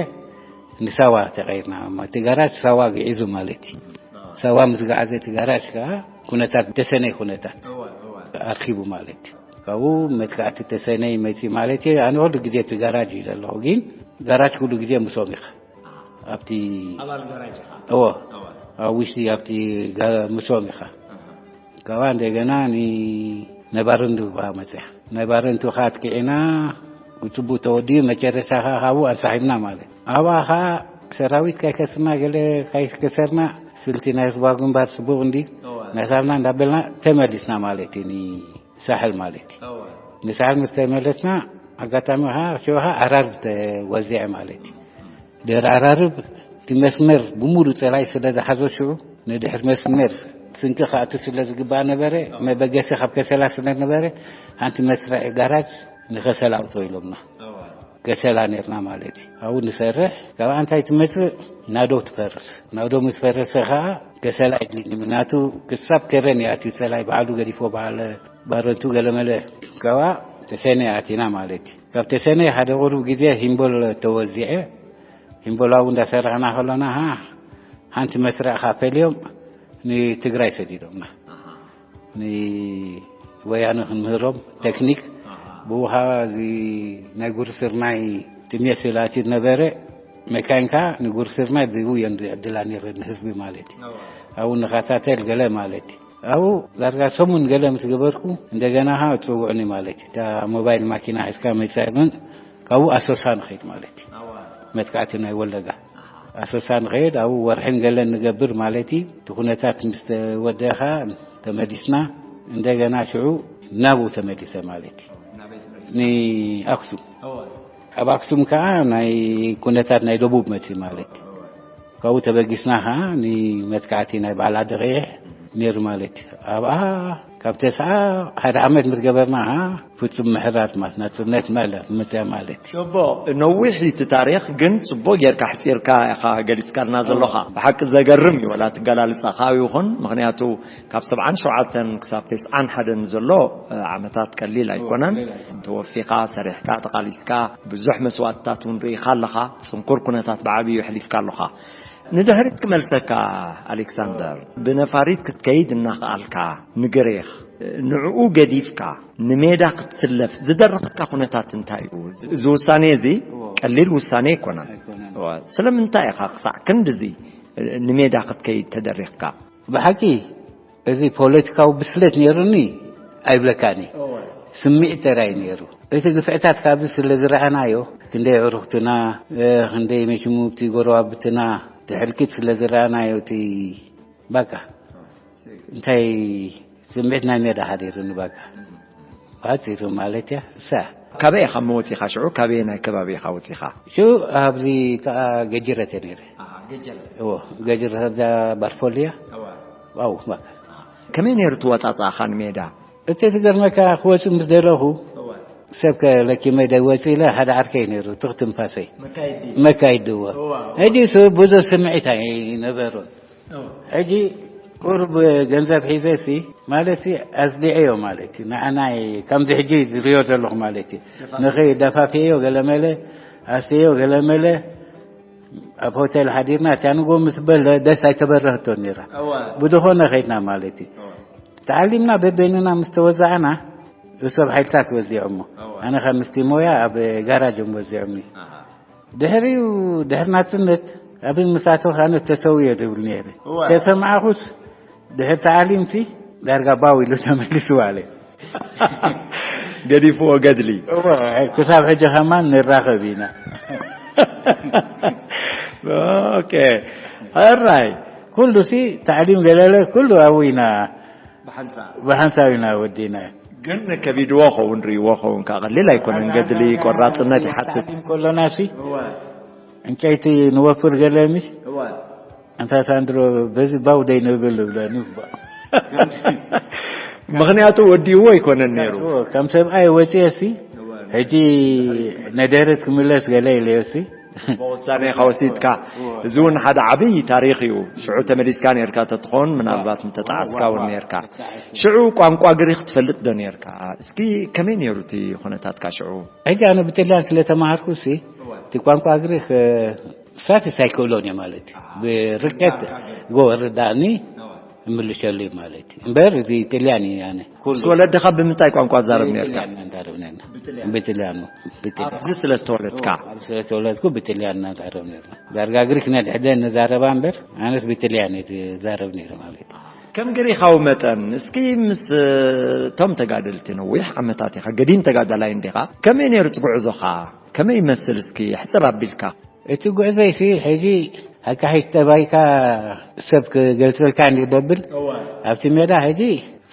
ንሳዋ ተቐይርና። እቲ ጋራጅ ሳዋ ግዒዙ ማለት እዩ። ሳዋ ምስ ገዓዘ እቲ ጋራጅ ከዓ ኩነታት ደሰነይ ኩነታት ኣርኪቡ ማለት እዩ። ካብኡ መጥቃዕቲ ተሰነይ መፂ ማለት እዩ። ኣነ ኩሉ ግዜ እቲ ጋራጅ እዩ ዘለኹ ግን ጋራጅ ኩሉ ግዜ ምሶም ኢኻ ኣብቲ ኣባል ጋራጅ ኢኻ እዎ ኣብ ውሽጢ ኣብቲ ምሶም ኢኻ። ካብኣ እንደገና ንነባረንቱ ከዓ መፅያ ነባረንቱ ከዓ ኣጥቂዕና ብፅቡቅ ተወዲኡ መጨረሻ ከዓ ካብኡ ኣንሳሒብና ማለት ኣብኣ ከዓ ሰራዊት ካይከስርና ገለ ካይከሰርና ስልቲ ናይ ህዝባዊ ግንባር ፅቡቅ እንዲ ናሳብና እንዳበልና ተመሊስና ማለት እዩ። ንሳሕል ማለት እዩ። ንሳሕል ምስ ተመለስና ኣጋጣሚ ከዓ ሽዑ ከዓ ኣራርብ ተወዚዐ ማለት እዩ። ድሕሪ ኣራርብ እቲ መስመር ብሙሉ ፀላይ ስለ ዝሓዞ ሽዑ ንድሕር መስመር ስንቂ ክኣቱ ስለ ዝግባእ ነበረ መበገሲ ካብ ከሰላ ስለ ነበረ ሓንቲ መስርሒ ጋራጅ ንከሰላ ኣውፅኦ ኢሎምና። ከሰላ ነርና ማለት እዩ። ኣብኡ ንሰርሕ፣ ካብኣ እንታይ ትመጽእ? ናዶ ትፈርስ። ናዶ ምስ ፈረሰ ኸኣ ከሰላ የድልየኒ። ምክንያቱ ክሳብ ከረን ይኣትዩ፣ ጸላይ ባዕሉ ገዲፎ፣ በዓል ባረንቱ ገለመለ። ካብኣ ተሰነ ኣቲና ማለት እዩ። ካብ ተሰነ ሓደ ቁሩብ ግዜ ሂምቦል ተወዚዐ። ሂምቦል ኣብኡ እንዳሰራሕና ከሎና፣ ሃ፣ ሓንቲ መስርዕ ካፈልዮም ንትግራይ ሰዲዶምና። ንወያነ ክንምህሮም ቴክኒክ። ብኡ ኸዓ እዚ ናይ ጉሪ ስርናይ ጥሜት ስለ ኣትዩ ነበረ። መካይን ከዓ ንጉሪ ስርናይ ብኡ እየን ዝዕድላ ነይረን ንህዝቢ ማለት እዩ። ኣብኡ ንኸታተል ገለ ማለት እዩ። ኣብኡ ዳርጋ ሰሙን ገለ ምስ ገበርኩ፣ እንደገና ኸዓ ትፅውዑኒ ማለት እዩ። እታ ሞባይል ማኪና ሒዝካ መፂኣለን፣ ካብኡ ኣሶሳ ንኸይድ ማለት እዩ። መጥቃዕቲ ናይ ወለጋ ኣሶሳ ንኸይድ፣ ኣብኡ ወርሕን ገለን ንገብር ማለት እዩ። እቲ ኩነታት ምስ ተወደአ ኸዓ ተመሊስና፣ እንደገና ሽዑ ናብኡ ተመሊሰ ማለት እዩ። ንኣክሱም። ኣብ ኣክሱም ከዓ ናይ ኩነታት ናይ ደቡብ መፅእ ማለት እዩ። ካብኡ ተበጊስና ከዓ ንመጥቃዕቲ ናይ በዓል ዓዲ ቀይሕ ነይሩ ማለት እዩ። ኣብኣ ካብ ተስዓ ሓደ ዓመት ምስ ገበርና ከዓ ፍጹም ምሕዳር ማለት ናጽነት ማለት መፅያ ማለት እዩ። ጽቡቕ፣ ነዊሕ እዩ እቲ ታሪኽ፣ ግን ጽቡቕ ጌርካ ሕጺርካ ኢኻ ገሊጽካልና ዘለኻ። ብሓቂ ዘገርም እዩ፣ ወላ ትገላልጻ ካበይ ይኹን፣ ምኽንያቱ ካብ ሰብዓን ሸውዓተን ክሳብ ተስዓን ሓደን ዘሎ፣ እ፣ ዓመታት ቀሊል ኣይኮነን። ተወፊኻ፣ ሰሪሕካ፣ ተቓሊስካ፣ ብዙሕ መስዋእትታት እውን ርኢኻ ኣለኻ። ጽንኩር ኩነታት ብዓብዩ ኣሕሊፍካ ኣለኻ። ንድሕሪት ክመልሰካ፣ ኣሌክሳንደር፣ ብነፋሪት ክትከይድ እናኸኣልካ፣ ንግሬኽ፣ ንዕኡ ገዲፍካ ንሜዳ ክትስለፍ ዝደረኸካ ኩነታት እንታይ እዩ? እዚ ውሳኔ እዚ እዎ። ቀሊል ውሳኔ ኣይኮነን። ኣይኮነን። እወ። ስለምንታይ ኢኻ ክሳዕ ክንድዚ ንሜዳ ክትከይድ ተደሪኽካ? ብሓቂ እዚ ፖለቲካዊ ብስለት ነይሩኒ ኣይብለካን እየ። እወ። ስምዒት ጥራይ ነይሩ። እቲ ግፍዕታት ካብዚ ስለ ዝረኣናዮ፣ ክንደይ ኣዕሩኽትና፣ እ፣ ክንደይ መሽሙቲ ጎረባብትና፣ እቲ ሕልቂት ስለ ዝረኣናዮ፣ እቲ በቃ እንታይ ስምዒት ናይ ሜዳ ሓዲሩኒ በቃ። ባፂሩ ማለት እያ እሳ። ካበይ ኢኻ እሞ ወፂኻ ሽዑ? ካበይ ናይ ከባቢ ኢኻ ወፂኻ? ሽዑ ኣብዚ ከዓ ገጅረት እየ ነይረ። ኣሃ፣ ገጀረት። እዎ፣ ገጅረት ኣብዛ ባርፎልያ። እዋ። ኣው፣ በቃ። ከመይ ነይሩ እቲ ወፃፅኣኻ ንሜዳ? እቲ ዝገርመካ ክወፅእ ምስ ደለኹ እዋ። ሰብ ከለኪመ ደይወፅእ ኢለ ሓደ ዓርከይ ነይሩ፣ ትኽ ትንፋሰይ። መካይዲ። መካይዲ እዎ። እዋ። ሕጂ እሱ ብዙሕ ስምዒት ኣይነበሮን። እዋ። ሕጂ ቁሩብ ገንዘብ ሒዘ ሲ፣ ማለት ሲ ኣስዲዐዮ ማለት እዩ። ንዓናይ ከምዚ ሕጂ ዝሪኦ ዘለኹ ማለት እዩ። ደፋፊ። ንኸይ ደፋፊአዮ ገለመለ፣ ኣስተዮ ገለመለ፣ ኣብ ሆቴል ሓዲርና፣ እታ ንግሆ ምስ በለ ደስ ኣይተበረህቶን ነይራ። እዋ። ብዝኾነ ኸይድና ማለት እዩ። እዋ። ተዓሊምና በበይንና ምስ ተወዛዕና፣ እሱ ኣብ ሓይልታት ወዚዖሞ። እዋ። ኣነ ኸ ምስቲ ሞያ ኣብ ጋራጅ እዮም ወዚዖምኒ። ኣሃ። ድሕሪኡ፣ ድሕሪ ናጽነት፣ ኣብ ምስኣተው ኣነ ተሰውየ ዝብል ነይረ። እዋ። ተሰማዕኹስ፣ ድሕሪ ተዓሊምሲ፣ ዳርጋ ባው ኢሉ ተመሊሱ ዋለ። ገዲፍዎ ገድሊ። እወ፣ ክሳብ ሕጂ ከማን ንራኸብ ኢና። ኦኬ። ሕራይ። ኩሉ ሲ ታዕሊም ገለለ፣ ኩሉ ኣብኡ ኢና። ብሓንሳብ። ብሓንሳብ ኢና ወዲና። ግን ከቢድዎ ኸውን፣ ርእይዎ ኸውን፣ ካብ ቀሊል ኣይኮነን ገድሊ፣ ቆራጽነት ይሓትት። ታዕሊም ከሎና ሲ፣ እወ። ዕንጨይቲ ንወፍር ገለ ምሽ? እወ። ኣንታ ሳንድሮ፣ በዚ ባው ደይ ንብል እብለኒ እባ። ምኽንያቱ ወዲእዎ ኣይኮነን ነይሩ። እወ፣ ከም ሰብኣይ ወፂኤ ሲ፣ እወ። ሕጂ ነደረት ክምለስ ገለ ኢለዮ ሲ። ብውሳኔኻ ወሲድካ። እወ። እዚ እውን ሓደ ዓብዪ ታሪኽ እዩ። ሽዑ ተመሊስካ ነርካ ተትኾን፣ ምናልባት ምተጣዓስካ እውን ነርካ። ሽዑ ቋንቋ ግሪኽ ትፈልጥ ዶ ነርካ? እስኪ ከመይ ነይሩ እቲ ኩነታትካ ሽዑ? ሕጂ ኣነ ብጥልያን ስለ ተማሃርኩ ሲ፣ እወ። እቲ ቋንቋ ግሪኽ፣ እ፣ ሳትስ ኣይክእሎን እየ ማለት እዩ። ኣሃ። ብርቀት ርዳእካ ግን። ጎ-፣ ርዳእኒ እወ። እምልሸሉ እዩ ማለት እዩ። እምበር እዚ ጥልያን እዩ ኣነ። ኩሉ። ምስ ወለድኻ ብምንታይ ቋንቋ ትዛረብ ነርካ? ብጥልያን እናዛረብ ነርና። ብጥልያን? ብጥልያን፣ ብጥልያን። ኣብዚ ስለ ዝተወለድካ? ኣብዚ ስለ ዝተወለድኩ ብጥልያን እናዛረብ ነርና። ዳርጋ ግሪክ ነድሕደ ንዛረባ እምበር፣ ኣነስ ብጥልያን እየ ዝዛረብ ነይረ ማለት እዩ። ከም ግሪኻዊ መጠን፣ እስኪ ምስ፣ እ፣ እቶም ተጋደልቲ ነዊሕ ዓመታት ኢኻ፣ ገዲም ተጋዳላይ እንዲኻ፣ ከመይ ነይሩ እቲ ጉዕዞኻ? ከመይ ይመስል እስኪ ሕጽር ኣቢልካ? እቲ ጉዕዞይሲ ሕጂ ኣካሒሽ ጠባይካ ሰብ ክገልጸልካ እንዲ ደብል እወ። ኣብቲ ሜዳ ሕጂ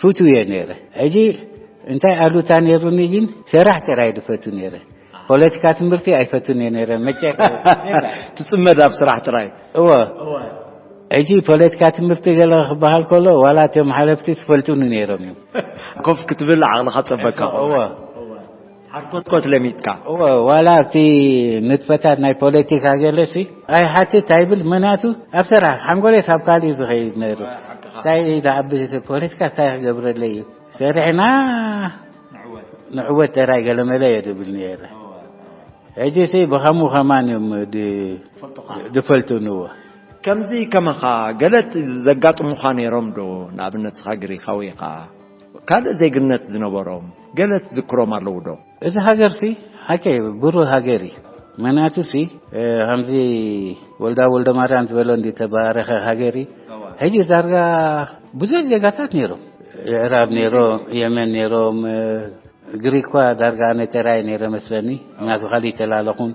ፍቱው እየ ነይረ። ሕጂ እንታይ ኣሉታ ነይሩኒ ግን ሰራሕ ጥራይ ድፈቱ ነይረ። ፖለቲካ ትምህርቲ ኣይፈቱን እየ ነይረ። መጨ ትጽመድ ኣብ ስራሕ ጥራይ። እወ። እወ። ሕጂ ፖለቲካ ትምህርቲ ገለ ክበሃል ከሎ ዋላ እቶም ሓለፍቲ ትፈልጡኒ ነይሮም እዮም። ኮፍ ክትብል ዓቕልኻ ጸበካ። እወ። እወ። ዓርኮትኮት ለሚድካ። እወ፣ ዋላ ኣብቲ ንጥፈታት ናይ ፖለቲካ ገለሲ ኣይሓትት ኣይብል። ምክንያቱ ኣብ ስራሕ ሓንጎለይ ኣብ ካልእ ዝኸይድ ነይሩ። እንታይ ዝዓቢ ፖለቲካ እንታይ ክገብረለይ እዩ? ሰሪሕና ንዕወት ጥራይ ገለመለ እየ ዝብል ነይረ። ሕጂ ሲ ብኸምኡ ከማን እዮም ድ- ዝፈልጡንዎ። ከምዚ ከማኻ ገለት ዘጋጥሙኻ ነይሮም ዶ? ንኣብነት ስኻ ግሪኻዊ ኢኻ፣ ካልእ ዜግነት ዝነበሮም ገለት ዝክሮም ኣለዉ ዶ? እዚ ሃገር ሲ ሓቂ ብሩህ ሃገር እዩ። ምክንያቱ ሲ ከምዚ ወልዳ ወልደ ማርያም ዝበሎ እንዲ ተባረኸ ሃገር እዩ። ሕጂ ዳርጋ ብዙሕ ዜጋታት ነይሮም፣ የዕራብ ነይሮም፣ የመን ነይሮም፣ ግሪክ እኳ ዳርጋ ኣነ ተራይ ነይረ መስለኒ። ምክንያቱ ካልእ ተላለኹን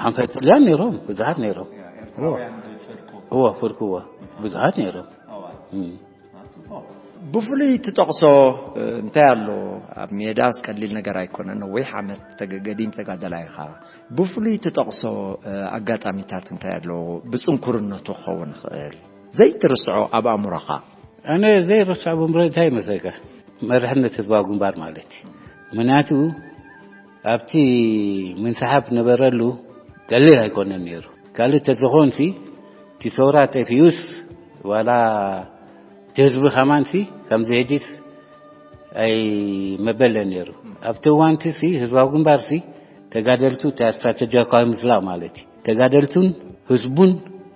ሓንፈት ጥልያን ነይሮም፣ ብዙሓት ነይሮም። እዎ ፍርክዎ ብዙሓት ነይሮም። ብፍሉይ ትጠቕሶ እንታይ ኣሎ? ኣብ ሜዳስ ቀሊል ነገር ኣይኮነን፣ ነዊሕ ዓመት ተገ- ገዲም ተጋደላይ ኢኻ። ብፍሉይ ትጠቕሶ ኣጋጣሚታት እንታይ ኣሎ? ብጽንኩርነቱ ክኸውን ይኽእል ዘይትርስዖ ኣብ ኣእምሮኻ። ኣነ ዘይረስዖ ብምረ እንታይ ይመስለካ? መርሕነት ህዝባዊ ግንባር ማለት እዩ። ምክንያቱ ኣብቲ ምንስሓብ ነበረሉ ቀሊል ኣይኮነን ነይሩ። ካልእ ተዝኾንሲ እቲ ሰውራ ጠፊኡስ ዋላ እቲ ህዝቢ ከማንሲ ከምዚ ሕጂስ ኣይመበለን ነይሩ። ኣብቲ እዋንቲ ሲ ህዝባዊ ግንባር ሲ ተጋደልቱ እቲ ስትራተጂካዊ ምዝላቕ ማለት እዩ። ተጋደልቱን ህዝቡን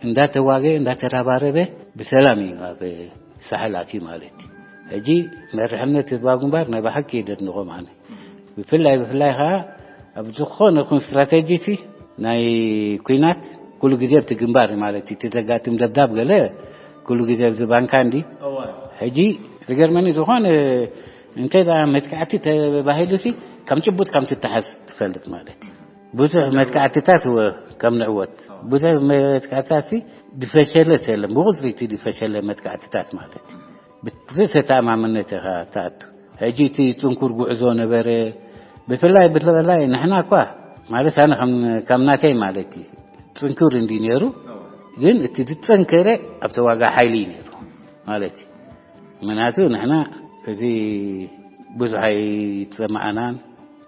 እንዳተዋገ እንዳተረባረበ ብሰላም እዩ ኣብ ሳሕል ኣትዩ ማለት እዩ። ሕጂ መርሕነት ህዝባዊ ግንባር ናይ ብሓቂ የደንቖም ኣነ። ብፍላይ ብፍላይ ከዓ ኣብ ዝኾነ ይኹን ስትራተጂ እቲ ናይ ኩናት ኩሉ ግዜ ኣብቲ ግንባር እዩ ማለት እዩ። እቲ ዘጋጥም ደብዳብ ገለ ኩሉ ግዜ ኣብዚ ባንካ እንዲ ሕጂ ዝገርመኒ ዝኾነ እንተ ደኣ መጥቃዕቲ ተባሂሉ ሲ ከም ጭቡጥ ከም ትተሓዝ ትፈልጥ ማለት እዩ። ብዙሕ መጥቃዕትታት ወ- ከም ንዕወት ብዙሕ መጥቃዕትታት ሲ ድፈሸለ የለን፣ ብቁፅሪ እቲ ድፈሸለ መጥቃዕትታት ማለት እዩ። ብዘተኣማምነት ኢኻ ትኣቱ። ሕጂ እቲ ጽንኩር ጉዕዞ ነበረ። ብፍላይ ብፍላይ ንሕና እኳ ማለት ኣነ ከም ከም ናተይ ማለት እዩ ጽንኩር እንዲ ነይሩ፣ ግን እቲ ዝጸንከረ ኣብ ተዋጋ ሓይሊ እዩ ነይሩ ማለት እዩ። ምክንያቱ ንሕና እዚ ብዙሕ ኣይጸማዕናን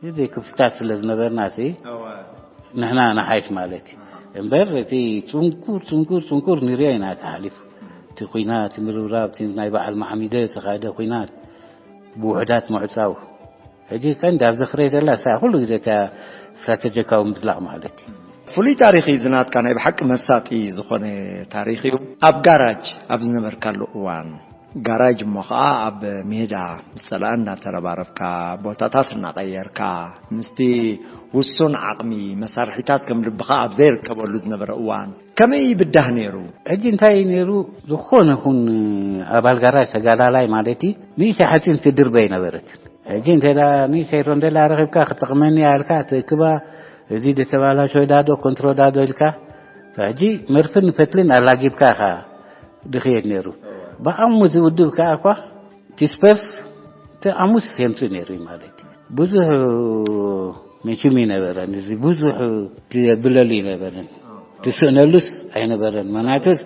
እዚ ክፍትታት ስለ ዝነበርና ሲ ንሕና ንሓይሽ ማለት እዩ እምበር እቲ ጽንኩር ጽንኩር ጽንኩር ንሪኦ ኢና ተሓሊፉ እቲ ኩናት ምርብራብ እቲ ናይ በዓል ማሓሚደ ዝተኻየደ ኩናት ብውሕዳት ምዕጻው ሕጂ ቀንዲ ኣብ ዝኽረይ ዘላ እሳ ኩሉ ግዜ እታ ስትራተጂካዊ ምዝላቕ ማለት እዩ። ፍሉይ ታሪኽ እዩ ዝናትካ፣ ናይ ብሓቂ መሳጢ ዝኾነ ታሪኽ እዩ። ኣብ ጋራጅ ኣብ ዝነበርካሉ እዋን፣ ጋራጅ እሞ ኸዓ ኣብ ሜዳ ምስ ጸላእን እናተረባረብካ፣ ቦታታት እናቐየርካ፣ ምስቲ ውሱን ዓቕሚ መሳርሒታት ከም ልብኻ ኣብ ዘይርከበሉ ዝነበረ እዋን ከመይ ይብዳህ ነይሩ? ሕጂ እንታይ እዩ ነይሩ? ዝኾነ ይኹን ኣባል ጋራጅ ተጋዳላይ ማለት እዩ ንእሽተይ ሓፂን ትድርበ ኣይነበረትን። ሕጂ እንተ ንእሽተይ ሮንደላ ረኺብካ ክጠቕመኒ እያ ኢልካ ትእክባ፣ እዚ ዝተባላሸወ ዳዶ ኮንትሮ ዳዶ ኢልካ ሕጂ መርፍን ፈትልን ኣላጊብካ ኢኻ ድኽየድ ነይሩ። ብኣሙ ዝውድብ ከኣ እኳ እቲ ስፐርስ እቲ ኣሙስ የምፅእ ነይሩ እዩ ማለት እዩ። ብዙሕ መችም ይነበረን እዚ ብዙሕ ትብለሉ ይነበረን ትስእነሉስ ኣይነበረን። ምክንያቱስ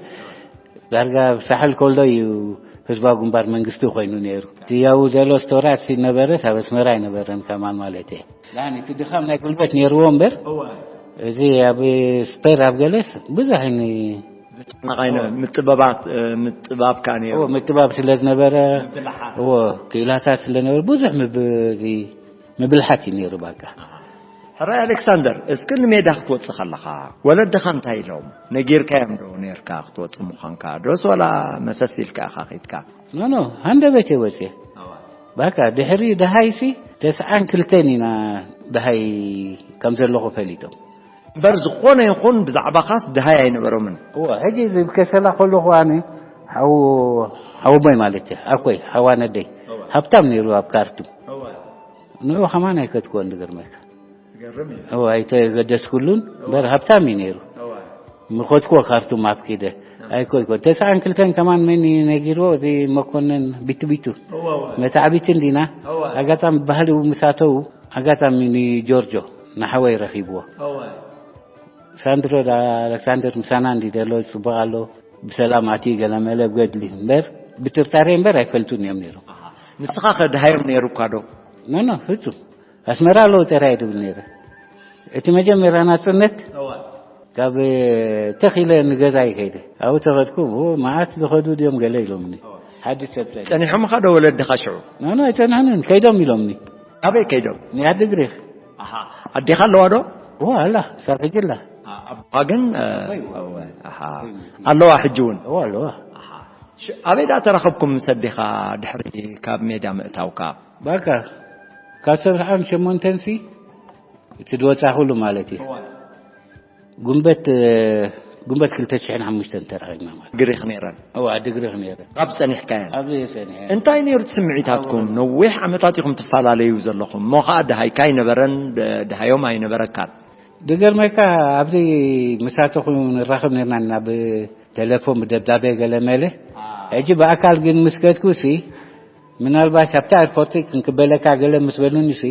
ዳርጋ ሳሕል ከሎ እዩ ህዝባዊ ግንባር መንግስቲ ኮይኑ ነይሩ። እቲ ያው ዘሎ ስቶራት ሲነበረስ ኣብ ኣስመራ ኣይነበረን ከማን ማለት እየ። ላኒ እቲ ድኻም ናይ ጉልበት ነይርዎ እምበር እዚ ኣብ ስፐር ኣብ ገለስ ብዙሕ ይን ዘጨነቕ ኣይነ ምጥበባት ምጥባብ ከኣ ነይሩ። እዎ፣ ምጥባብ ስለ ዝነበረ እዎ፣ ክኢላታት ስለ ነበረ ብዙሕ ምብ- እዚ ምብልሓት እዩ ነይሩ። ባቃ ሕራይ ኣሌክሳንደር፣ እስኪ ንሜዳ ክትወጽእ ከለኻ ወለድኻ እንታይ ኢሎም? ነጊርካዮም ዶ ነርካ ክትወጽእ ምዃንካ? ዶስ ዋላ መሰስ ኢልካ ኢኻ ኺድካ? ኖ ኖ፣ ሃንደበት እየ ወፅየ። ባካ ድሕሪ ደሃይሲ ተስዓን ክልተን ኢና ደሃይ ከም ዘለኹ ፈሊጦም። እምበር ዝኾነ ይኹን ብዛዕባኻስ ደሃይ ኣይነበሮምን። እወ፣ ሕጂ እዚ ብከሰላ ከለኹ ኣነ ሓው ሓወቦይ ማለት እዩ፣ ኣኮይ ሓዋ ነደይ ሃብታም ነይሩ ኣብ ካርቱም። ንዑ ከማን ኣይከድክዎን ዝገርመካ። እወ፣ ኣይተገደስኩሉን እምበር ሃብታም እዩ ነይሩ። ምኸድክዎ ካርቱም ኣብ ኪደ ኣይኮይኮ ተስዓን ክልተን ከማን መን እዩ ነጊርዎ፣ እዚ መኮንን ቢቱ ቢቱ መታዕቢቲ እንዲና። ኣጋጣሚ ባህሊ ምሳተው ኣጋጣሚ ንጆርጆ ንሓወይ ረኺብዎ። ሳንድሮ ዳ ኣሌክሳንደር ምሳና እንዲ ዘሎ ጽቡቕ ኣሎ፣ ብሰላም ኣትዩ ገለ መለ ብገድሊ እምበር ብጥርጣሬ እምበር ኣይፈልጡን እዮም ነይሮም። ንስኻ ከ ድሃዮም ነይሩካ ዶ? ኖ ኖ፣ ፍጹም። ኣስመራ ኣለዉ ጥራይ ትብል ነይረ። እቲ መጀመርያ ናጽነት ካብ ተኺለ ንገዛ ይከይደ ኣብኡ ተኸድኩ። መዓት ዝኸዱ ድዮም ገለ ኢሎምኒ። ሓድሽ ሰብ ጸኒሑ። ጸኒሖም ኸዶ ወለድኻ ሽዑ? ኖ ኖ፣ ኣይጸንሑንን፣ ከይዶም ኢሎምኒ። ኣበይ ከይዶም? ንዓዲ ግሪኽ። ኣሃ። ኣዴኻ ኣለዋ ዶ? እዋ ኣላ፣ ሳብ ሕጂ ኣላ። ኣባ ግን ኣለዋ ሕጂ እውን? እዋ ኣለዋ። ኣበይ ደኣ ተራኸብኩም ምስ ኣዴኻ ድሕሪ ካብ ሜዳ ምእታውካ? ባካ ካብ ሰብዓን ሸሞንተን ሲ እቲ ድወጻኹሉ ማለት እዩ። ጉንበት ጉንበት ክልተ ሽሕን ሓሙሽተን ተራኺብና ማለት። ግሪኽ ነይረን። እዋ ዓዲ ግሪኽ ነይረ። ካብ ጸኒሕካየን? ኣብዚ ጸኒሐ። እንታይ ነይሩ እቲ ስምዒታትኩም? ነዊሕ ዓመታት ኢኹም ትፈላለዩ ዘለኹም እሞ ኸኣ ደሃይካ ኣይነበረን፣ ደሃዮም ኣይነበረካን። ድገርመካ ኣብዚ ምሳተኹ ንራኸብ ነርና ናብ ተለፎን ብደብዳቤ ገለ መለ። ሕጂ ብኣካል ግን ምስ ከድኩ ሲ ምናልባሽ ኣብቲ ኣርፖርቲ ክንክበለካ ገለ ምስ በሉኒ ሲ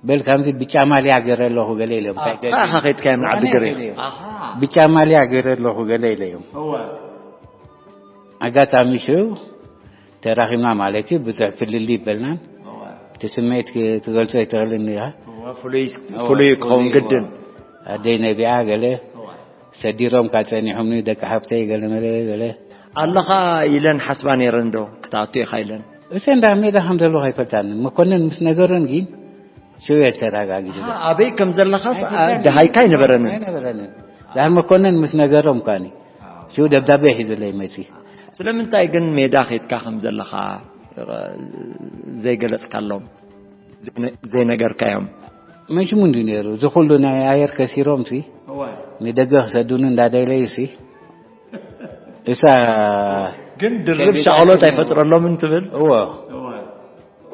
በል ከምዚ ብጫ ማልያ ገረ ኣለኹ ገለ ኢሎም። ኣስኻ ኢኻ ከይድካዮም ንዓዲ ገሬ? ኣሃ። ብጫ ማልያ ገረ ኣለኹ ገለ ኢለ እዮም። እወ። ኣጋጣሚ ሽው ተራኺብና ማለት እዩ። ብዙሕ ፍልልይ ይበልናን። እወ። እቲ ስምዒት ክ- ትገልጾ ኣይትኽእልን ኢኻ። እወ፣ ፍሉይ ፍሉይ ክኸውን ግድን። ኣደይ ነቢዓ ገለ እወ። ሰዲሮም ካብ ጸኒሖምኒ ደቂ ሓፍተይ ገለ መለ ገለ ኣለኻ ኢለን ሓስባ ነይረን ዶ ክትኣቱ ኢኻ ኢለን? እሰን ዳ ሜዳ ከም ዘለኹ ኣይፈልጣን። መኮነን ምስ ነገረን ግን ሽው እየ ተረጋጊ። ኣበይ ከም ዘለኻስ ደሃይካ ኣይነበረንን? ኣይነበረንን። ዳር መኮነን ምስ ነገሮም ኳኒ ሽው ደብዳቤ ሒዙለይ መጺ። ስለምንታይ ግን ሜዳ ኸድካ ከም ዘለኻ ዘይገለጽካሎም? ዘይነገርካዮም? መሽሙ እንዲ ነይሩ እዚ ኩሉ ናይ ኣየር ከሲሮም ሲ ንደገ ክሰዱኒ እንዳደለዩ ሲ እሳ ግን ድርብ ሻቕሎት ኣይፈጥረሎምን ትብል? እዎ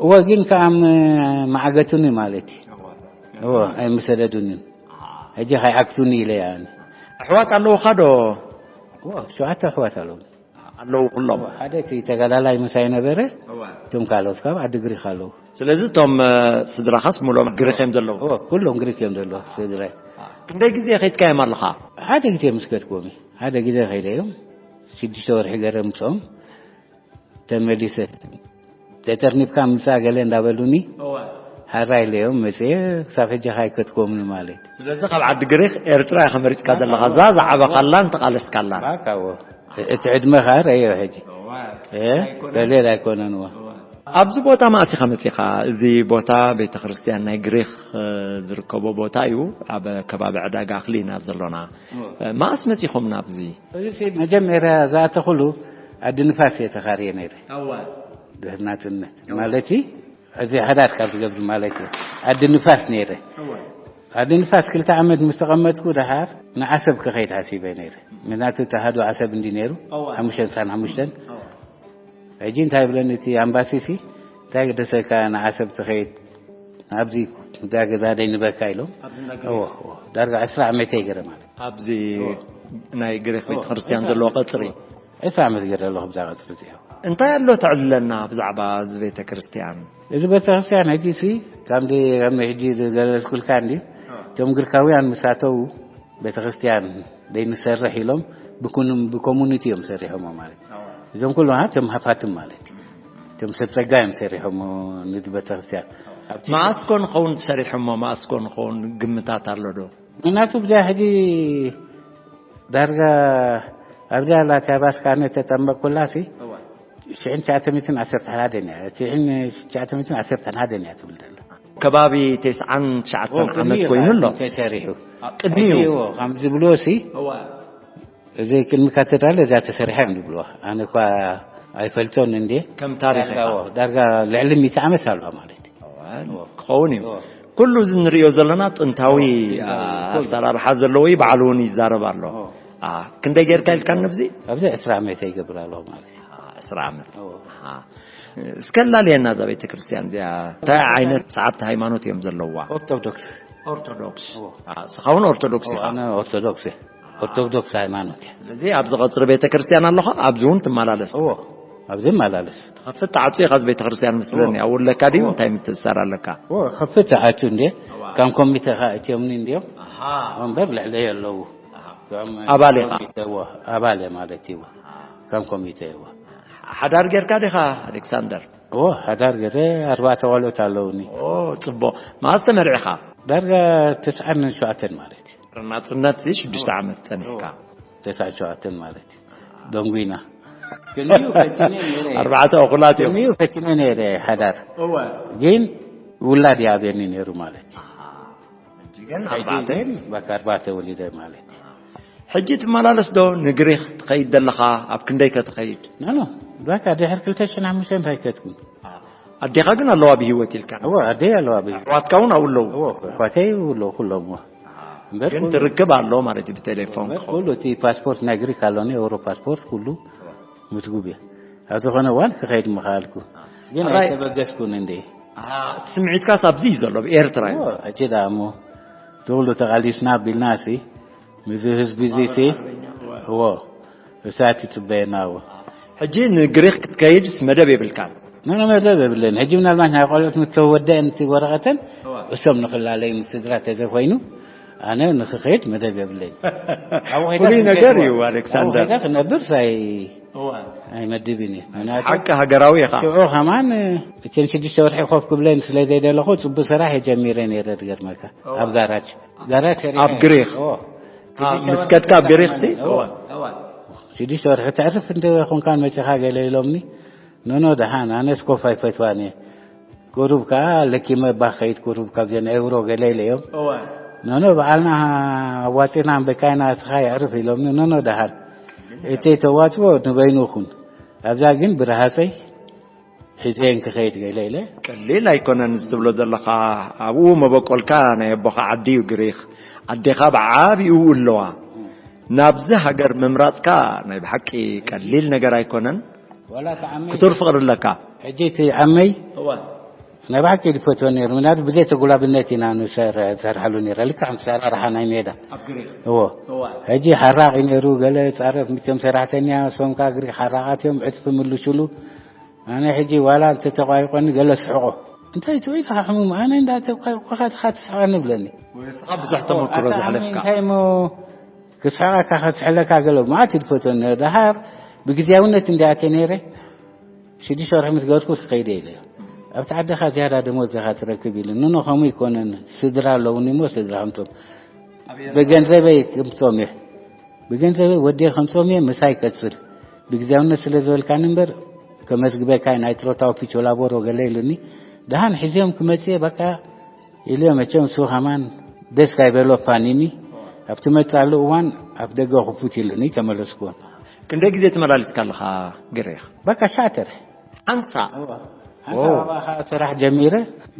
እዎ ግን ከኣም መዓገቱኒ ማለት እዩ። እዎ ኣይምሰደዱንን። ሕጂ ከይዓግቱኒ ኢለ እያ። ኣሕዋት ኣለውኻ ዶ? እዎ ሸውዓተ ኣሕዋት ኣለዉ። ኣለዉ ኩሎም። ሓደ እቲ ተጋዳላይ ምሳይ ነበረ። እቶም ካልኦት ካብ ዓዲ ግሪክ ኣለዉ። ስለዚ እቶም ስድራኻስ ሙሉኦም ግሪክ እዮም ዘለዉ? እዎ ኩሎም ግሪክ እዮም ዘለዉ ስድራይ። ክንደይ ግዜ ከይድካዮም ኣለኻ? ሓደ ግዜ ምስ ከድክዎም እዩ። ሓደ ግዜ ከይደ እዮም ሽዱሽተ ወርሒ ገረ ምስኦም ተመሊሰ። ተጠርኒፍካ ምምፃእ ገለ እንዳበሉኒ ሓራይ ኢለዮም መፅየ። ክሳብ ሕጂ ከይከድክዎምኒ ማለት እዩ። ስለዚ ካብ ዓዲ ግሪክ ኤርትራ ኢኻ መሪፅካ ዘለኻ እዛ ዝዓበኻላን ተቓለስካላን። ባካ እዎ። እቲ ዕድመ ከዓ ረእዮ ሕጂ ቀሊል ኣይኮነን እዎ። ኣብዚ ቦታ መኣስ ኢኻ መፂኻ? እዚ ቦታ ቤተ ክርስቲያን ናይ ግሪክ ዝርከቦ ቦታ እዩ። ኣብ ከባቢ ዕዳጋ ኣኽሊ ኢና ዘሎና። መኣስ መፂኹም ናብዚ? እዚ መጀመርያ ዝኣተኹሉ ኣዲ ንፋስ እየ ተኻርየ ነይረ። ድሕሪ ናፅነት ማለት እዩ። እዚ ሓዳር ካብ ዝገብር ማለት እዩ። ኣዲ ንፋስ ነይረ። ኣዲ ንፋስ ክልተ ዓመት ምስ ተቐመጥኩ ደሓር ንዓሰብ ክኸይድ ሓሲበ ነይረ። ምክንያቱ ተሃዱ ዓሰብ እንዲ ነይሩ ሓሙሽተን ሳን ሓሙሽተን ሕጂ እንታይ ይብለኒ እቲ ኣምባሲ ሲ እንታይ ግደሰካ ንዓሰብ ትኸይድ ኣብዚ እዛ ገዛ ደይ ንበካ ኢሎም። ኣብዚ ነገር እዎ እዎ ዳርጋ ዕስራ ዓመተይ ገረ ማለት ኣብዚ ናይ ግሪክ ቤተ ክርስቲያን ዘለዎ ቀፅሪ ዕስራ ዓመት ገረ ኣለኹ ብዛ ቀፅሪ እዚኣ። እንታይ ኣሎ ተዕልለና ብዛዕባ እዚ ቤተ ክርስቲያን? እዚ ቤተ ክርስቲያን ሕጂ ሲ ከምዚ ከም ሕጂ ዝገለፅኩልካ እንዲ እቶም ግሪካውያን ምሳተው ቤተ ክርስቲያን ደይ ንሰርሕ ኢሎም ብኩንም ብኮሙኒቲ እዮም ሰሪሖሞ ማለት እዞም ኩሉ እቶም ሃፋትም ማለት እዩ። እቶም ሰብ ጸጋ እዮም ሰሪሖሞ ነዚ ቤተክርስትያን። ኣብቲ መኣስ ኮን ኸውን ሰሪሖሞ መኣስ ኮን ኸውን ግምታት ኣሎ ዶ? ምክንያቱ ብዛ ሕጂ ዳርጋ ኣብዛ ኣላ እቲያ ባስካ ኣነ ተጠመቅኩላ ሲ ሽሕን ትሽዓተ ሚእትን ዓሰርተ ሓደን እያ። ሽሕን ትሽዓተ ሚእትን ዓሰርተ ሓደን እያ ትብል ዘላ። ከባቢ ተስዓን ትሽዓተን ዓመት ኮይኑ ኣሎ። ተሰሪሑ ቅድሚኡ ከም ዝብልዎ ሲ እዚ ቅድሚ ካቴድራል እዛ ተሰሪሓ እዮም ዝብልዋ። ኣነ እኳ ኣይፈልጦን እንዴ ከም ታሪኽ ኢኻ። ዳርጋ ልዕሊ ሚእቲ ዓመት ኣለዋ ማለት እዩ። ክኸውን እዩ። ኩሉ እዚ ንሪኦ ዘለና ጥንታዊ ኣሰራርሓ ዘለዎ እዩ። ባዕሉ እውን ይዛረብ ኣሎ። ክንደይ ጌርካ ኢልካ ነብዚ? ኣብዚ ዕስራ ዓመት ይገብር ኣለኹ ማለት እዩ። ዕስራ ዓመት። እስከ ላልየና እዛ ቤተ ክርስቲያን እዚኣ እንታይ ዓይነት ሰዓብቲ ሃይማኖት እዮም ዘለዋ? ኦርቶዶክስ። ኦርቶዶክስ። እስኻ እውን ኦርቶዶክስ ኢኻ? ኣነ ኦርቶዶክስ እየ። ኦርቶዶክስ ሃይማኖት እያ። ስለዚ ኣብዚ ቀፅሪ ቤተ ክርስቲያን ኣለኻ? ኣብዚ እውን ትመላለስ? እዎ ኣብዚ እመላለስ። ትኸፍት ትዓፁ ኢኻ እዚ ቤተ ክርስቲያን መስለኒ። ኣብኡ ኣለካ ድዩ? እንታይ ምትእስሳር ኣለካ? እዎ ክፍት ትዓፁ እንዴ። ከም ኮሚተ ኸዓ እትዮምኒ እንዲዮም። እምበር ልዕለይ ኣለዉ። ኣባል ኢኻ? ኣባል እየ ማለት እዩ። ከም ኮሚተ እዎ። ሓዳር ጌርካ ዲኻ ኣሌክሳንደር? እዎ፣ ሓዳር ገይረ ኣርባዕተ ቆልዑት ኣለውኒ። ኦ፣ ጽቡቕ። መዓስ ተመርዒኻ? ዳርጋ ተስዓን ሸውዓተን ማለት እዩ። ናጽነት እዚ ሽዱሽተ ዓመት ጸኒሕካ? ተስዓን ሸውዓተን ማለት እዩ። ደንጉይና። ቅድሚኡ ፈቲነ ነይረ። ኣርባዕተ እኹላት እዮም። ቅድሚኡ ፈቲነ ነይረ ሓዳር። እወ። ግን ውላድ ይኣብየኒ ነይሩ ማለት እዩ። ሕጂ ግን ሕጂ ኣርባዕተ። ግን በቃ ኣርባዕተ ወሊደ ማለት እዩ። ሕጂ ትመላለስ ዶ ንግሪኽ ትኸይድ ዘለኻ? ኣብ ክንደይ ከ ትኸይድ? ኖ፣ ኖ። በቃ ድሕሪ ክልተ ሽሕን ሓሙሽተን እንታይ ከትኩን? ኣዴኻ ግን ኣለዋ ብህይወት ኢልካ? እወ፣ ኣደይ ኣለዋ ብህይወት። ኣሕዋትካ እውን ኣብኡ ኣለዉ? እወ፣ ኣሕዋተይ ኣለዉ ኩሎም። እወ። እምበር ግን ኩሉ ትርክብ ኣሎ ማለት እዩ ብቴሌፎን እምበር ክኸውን። ኩሉ እቲ ፓስፖርት ናይ ግሪክ ኣሎኒ፣ ኤውሮ ፓስፖርት ኩሉ ምትጉብ እየ። ኣብ ዝኾነ እዋን ክኸይድ ምኽኣልኩ። ግን ኣራይ- ኣይተበገስኩን እንዴ? ኣሃ፣ እቲ ስምዒትካስ ኣብዚ እዩ ዘሎ፣ ብኤርትራ እዩ። እወ፣ ሕጂ ደኣ እሞ፣ ትኹሉ ተቓሊስና ኣቢልና ሲ፣ ምስዚ ህዝቢ እዚ ሲ፣ እወ፣ እሳት ይጽበየና እወ። ሕጂ ንግሪኽ ክትከይድስ መደብ የብልካን? ኖ፣ ኖ፣ መደብ የብለይን። ሕጂ ምናልባት ናይ ቆልዑት ምስ ተወደአን እቲ ወረቐተን፣ እወ። እሶም ንኽላለዩ ምስ ስድራ ተዘይኮይኑ፣ ኣነ ንኽኸይድ መደብ የብለይን። ኣብ ውሒዳ ፍሉይ ነገር ክንከይድ እዩ፣ እወ። ኣሌክሳንደር። ኣብ ውሒዳ ክነብር ሳይ እወ። ኣይመድብን እየ። ምክንያቱ ሓቂ ሃገራዊ ኢኻ። ሽዑ ከማን፣ እተን ሽዱሽተ ወርሒ ኮፍ ክብለን ስለ ዘይደለኹ፣ ጽቡቅ ስራሕ እየ ጀሚረ ነይረ፣ ዝገርመካ። እወ። ኣብ ጋራጅ። ጋራጅ ሰሪሐ ኣብ እየ። ግሪኽ? እወ። ኣብ ሽዱሽተ ምስ ወርሒ ከድካ ኣብ ግሪኽ ከማን፣ ሲ? እወ። እወ። ሽዱሽተ ወርሒ ተዕርፍ እንተ ኾንካን መጺኻ ገለ ኢሎምኒ። ኖ፣ ኖ፣ ደሓን፣ ኣነስ ኮፍ ኣይፈትዋን እየ። ቁሩብ ከኣ ለኪመ እባ ክኸይድ ቁሩብ ካብዘን ኤውሮ ገለ ኢለዮም። እወ። ኖ፣ ኖ፣ በዓልና ኣዋጺና እምበካይና እስኻ የዕርፍ ኢሎምኒ። ኖ፣ ኖ፣ ደሓን። እቲ ተዋጽኦ ንበይኑ ይኹን። ኣብዛ ግን ብረሃጸይ ሒዘን ክኸይድ ገለ ኢለ። ቀሊል ኣይኮነን እዚ ትብሎ ዘለኻ። ኣብኡ መበቆልካ ናይ ኣቦኻ ዓዲ እዩ ግሪኽ። ኣዴኻ ብዓቢኡ ኣለዋ። ናብዚ ሃገር ምምራጽካ ናይ ብሓቂ ቀሊል ነገር ኣይኮነን። ዋላ እቲ ዓመይ ክትብል ፍቕሪ ኣለካ። ሕጂ እቲ ዓመይ እወ። ናይ ብሓቂ ድፈትዎ ነይሩ። ምክንያቱ ብዘይ ተጉላብነት ኢና ንሰር-፣ ንሰርሓሉ ነይረ። ልክዕ ከምቲ ሰራርሓ ናይ ሜዳ። ኣብ ግሪኽ። እዎ። እወ። ሕጂ ሓራቕ እዩ ነይሩ፣ ገለ ጻረፍ ምጽኦም ሰራሕተኛ፣ እሶም ከኣ ግሪኽ ሓራቓት እዮም፣ ዕጽፊ ምልሱሉ። ኣነ ሕጂ ዋላ እንተተቋይቆኒ ገለ ስሕቆ። እንታይ ትብል ኢኻ ሕሙም? ኣነ እንዳ ተቋይቆኻ ትኻ ትስሕቐኒ ብለኒ። ወይ እስኻ ብዙሕ ተመክሮ ኣታ ዓሚ ዘሕለፍካ። እንታይ እሞ ክስሕቐካ፣ ከስሕለካ ገለ መዓት እዩ ዝፈትወኒ ነይሩ። ደሓር ብግዝያውነት እንዲኣትየ ነይረ። ሽዱሽተ ወርሒ ምስ ገበርኩ ክኸይደ ኢለ። ኣብቲ ዓድኻ ዝያዳ ደሞዝ ኢኻ ትረክብ ኢሉ። ኖኖ፣ ከምኡ ኣይኮነን። ስድራ ኣለውኒ እሞ ስድራ ከምጾም። ብገንዘበይ ከምጾም እየ። ብገንዘበይ ወደይ ከምጾም እየ፣ ምሳይ ቀጽል። ብግዝያውነት ስለ ዝበልካኒ እምበር፣ ከመዝግበካ ናይ ጥሮታ ኦፊስ ላቦሮ ገለ ኢሉኒ። ደሓን ሒዝዮም ክመጽእ እየ፣ በቃ ኢሉ፣ መቸም እሱ ከማን ደስ ካይበሎ ፋኒኒ፣ ኣብቲ መጻሉ እዋን ኣፍ ደገ ክፉት ኢሉኒ፣ ተመለስኩ። ክንደይ ግዜ ተመላሊስካ ኣለኻ ግሪኽ? በቃ ሻተር። ሓንሳእ? እዋ። ሓንሳእ ኦ። ኣብኣ ኸዓ ስራሕ ጀሚረ፣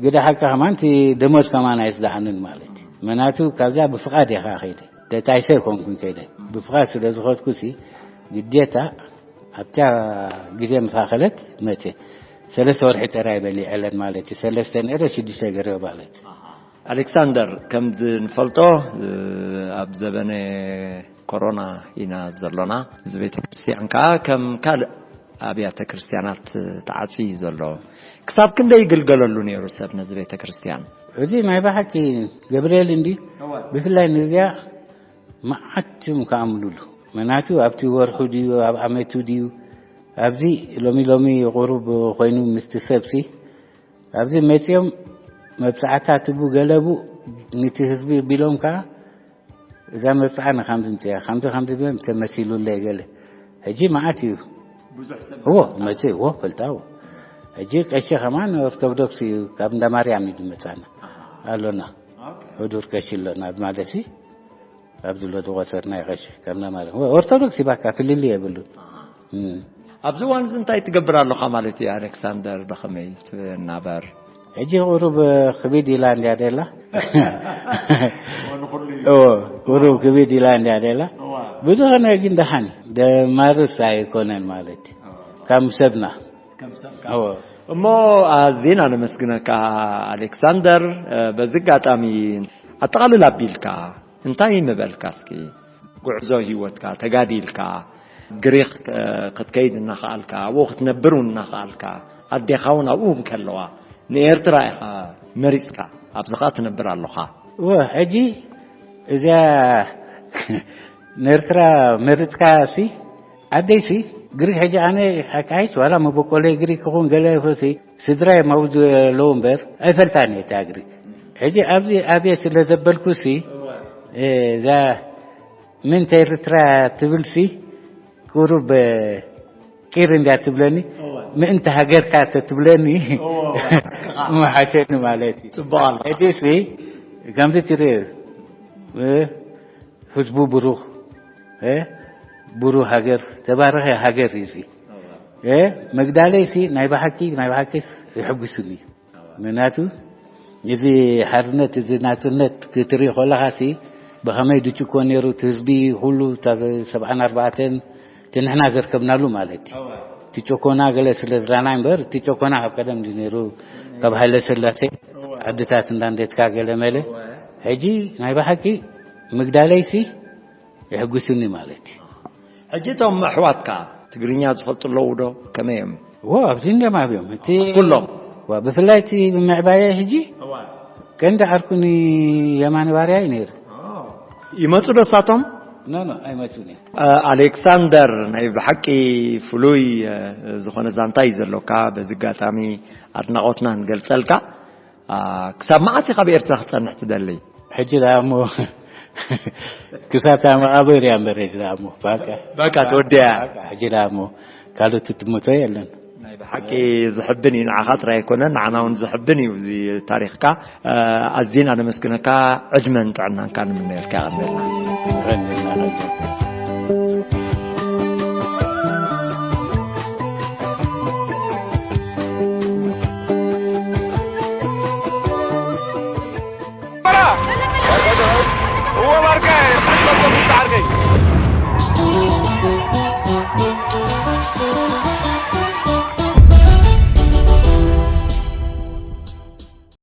ግደ ሓቂ ከማን እቲ ደሞዝ ከማን ኣየስድዓንን ማለት እዩ። ምክንያቱ ካብዛ ብፍቓድ እየ ኸዓ ከይደ። ደታይሰ ኣይኮንኩን ከይደ። ብፍቓድ ስለ ዝኸድኩ ሲ፣ ግዴታ ኣብታ ግዜ ምስ ኣኸለት መጽየ። ሰለስተ ወርሒ ጥራይ በሊዐለን ማለት እዩ። ሰለስተ ነይረ፣ ሽዱሽተ ገረዮ ማለት እዩ። ኣሌክሳንደር፣ ከምዚ ንፈልጦ፣ እ፣ ኣብ ዘበነ ኮሮና ኢና ዘሎና። እዚ ቤተ ክርስቲያን ከኣ ከም ካልእ ኣብያተ ክርስቲያናት ተዓጽዩ እዩ ዘሎ። ክሳብ ክንደይ ይግልገለሉ ነይሩ ሰብ ነዚ ቤተ ክርስቲያን? እዚ ናይ ብሓቂ ገብርኤል እንዲ፣ እወ። ብፍላይ ንዚኣ መዓት እዮም ክኣምኑሉ። ምክንያቱ ኣብቲ ወርሑ ድዩ፣ ኣብ ዓመቱ ድዩ፣ ኣብዚ ሎሚ ሎሚ ቁሩብ ኮይኑ ምስቲ ሰብሲ፣ ኣብዚ መጺኦም መብጽዓታት እቡ ገለቡ ንቲ ህዝቢ ቢሎም ከኣ፣ እዛ መብጽዓ ንኻምዚ ምጽያ፣ ከምዚ ከምዚ ቢሎም ተመሲሉለይ ገለ። ሕጂ መዓት እዩ። ብዙሕ ሰብ እዎ፣ መጺ፣ እዎ፣ ፈልጣ፣ እዎ። ሕጂ ቀሺ ከማን ኦርቶዶክስ እዩ፣ ካብ እንዳ ማርያም እዩ ዝመጻና። ኣሃ። ኣሎና። ኦኬ። ሕዱር ቀሺ ኣሎና፣ ማለት እዩ። ኣብዚ ሎ ዝቆጸርናዮ ቀሺ፣ ካብ እንዳ ማርያም። እዎ፣ ኦርቶዶክስ እዩ፣ ባካ፣ ፍልልይ የብሉን። ኣሃ። እም። ኣብዚ እዋን እዚ እንታይ ትገብር ኣለኻ ማለት እዩ፣ ኣሌክሳንደር? ብኸመይ ትናበር? ሕጂ ቁሩብ ክቢድ ኢላ እንድያ ደላ። እዎ፣ ንኹሉ እዩ። እዎ፣ ቁሩብ ክቢድ ኢላ እንድያ ደላ። እዋ። ብዝኾነ ግን ደሓን፣ ደማርስ ኣይኮነን ማለት እዩ። እዋ። ከም ሰብና። ከም ሰብካ። እዎ። እሞ ኣዚና ነመስግነካ ኣሌክሳንደር። በዚ ኣጋጣሚ ኣጠቓልል ኣቢልካ እንታይ ምበልካ እስኪ? ጉዕዞ ህይወትካ ተጋዲልካ፣ ግሪኽ፣ እ፣ ክትከይድ እናኸኣልካ፣ ኣብኡ ክትነብር እውን እናኸኣልካ፣ ኣዴኻ እውን ኣብኡ እንከለዋ፣ ንኤርትራ ኢኻ መሪጽካ፣ ኣብዚ ኸኣ ትነብር ኣለኻ። እወ፣ ሕጂ እዚኣ ንኤርትራ መሪጽካ ሲ፣ ዓደይ ሲ፣ ግሪክ ሕጂ ኣነ ኣካይስ ዋላ መበቆለይ ግሪክ ክኹን ገለ ይኹንሲ ስድራይ ማውዝ ኣለዉ እምበር ኣይፈልጣን እየ እታ ግሪክ። ሕጂ ኣብዚ ኣብየ ስለ ዘበልኩሲ እዛ ምንተ ኤርትራ ትብልሲ ቁሩብ ቂር እንድያ ትብለኒ። ምእንቲ ሃገርካ ተትብለኒ ምሓሸኒ ማለት እዩ። ጽቡቕ ኣሎ። ሕጂሲ ከምዚ ትርኢ ህዝቡ ብሩኽ ብሩህ ሃገር ተባረኸ ሃገር እዩ። መግዳለይሲ ናይ ብሓቂ ናይ ብሓቂስ ይሕጉስኒ እዩ። ምክንያቱ እዚ ሓርነት እዚ ናጽነት ክትርኢ ከለኻሲ ብኸመይ ድጭኮ ነይሩ እቲ ህዝቢ ኩሉ ሰብዓን ኣርባዕተን እቲ ንሕና ዘርከብናሉ ማለት እዩ። እቲ ጨኮና ገለ ስለ ዝራና እምበር እቲ ጨኮና ካብ ቀደም ድዩ ነይሩ? ካብ ሃይለ ስላሴ ዓድታት እንዳንዴትካ ገለ መለ ሕጂ ናይ ብሓቂ ምግዳለይሲ የሕጉስኒ ማለት እዩ። ሕጂ እቶም ኣሕዋትካ ትግርኛ ዝፈልጡ ኣለዉ ዶ? ከመይ እዮም? ዎ ኣብዚ እንዲኦም ኣብዮም እቲ ኩሎም ዋ ብፍላይ እቲ ምዕባየ ሕጂ ቀንዲ ዓርኩኒ የማነ ባርያ እዩ ነይሩ። ይመፁ ዶ እሳቶም? ኖ ኖ ኣይመፁን እዮም። ኣሌክሳንደር ናይ ብሓቂ ፍሉይ ዝኾነ ዛንታ እዩ ዘሎካ። በዚ ኣጋጣሚ ኣድናቆትና ንገልፀልካ። ክሳብ መዓስ ኢኻ ኣብ ኤርትራ ክትጸንሕ ትደሊ? ሕጂ ደኣ እሞ ክሳብ እታ መቓብር እያ እምበር ሕጂ ደኣ እሞ ባቃ ባቃ ትወድያ። ሕጂ ደኣ እሞ ካልኦት ትምቶ የለን። ናይ ብሓቂ ዝሕብን እዩ ንዓኻ ጥራይ ኣይኮነን ንዓና እውን ዝሕብን እዩ እዚ ታሪኽካ። ኣዝና ነመስግነካ። ዕድመን ጥዕናን ከኣ ንምነየልካ። የቐንየልና።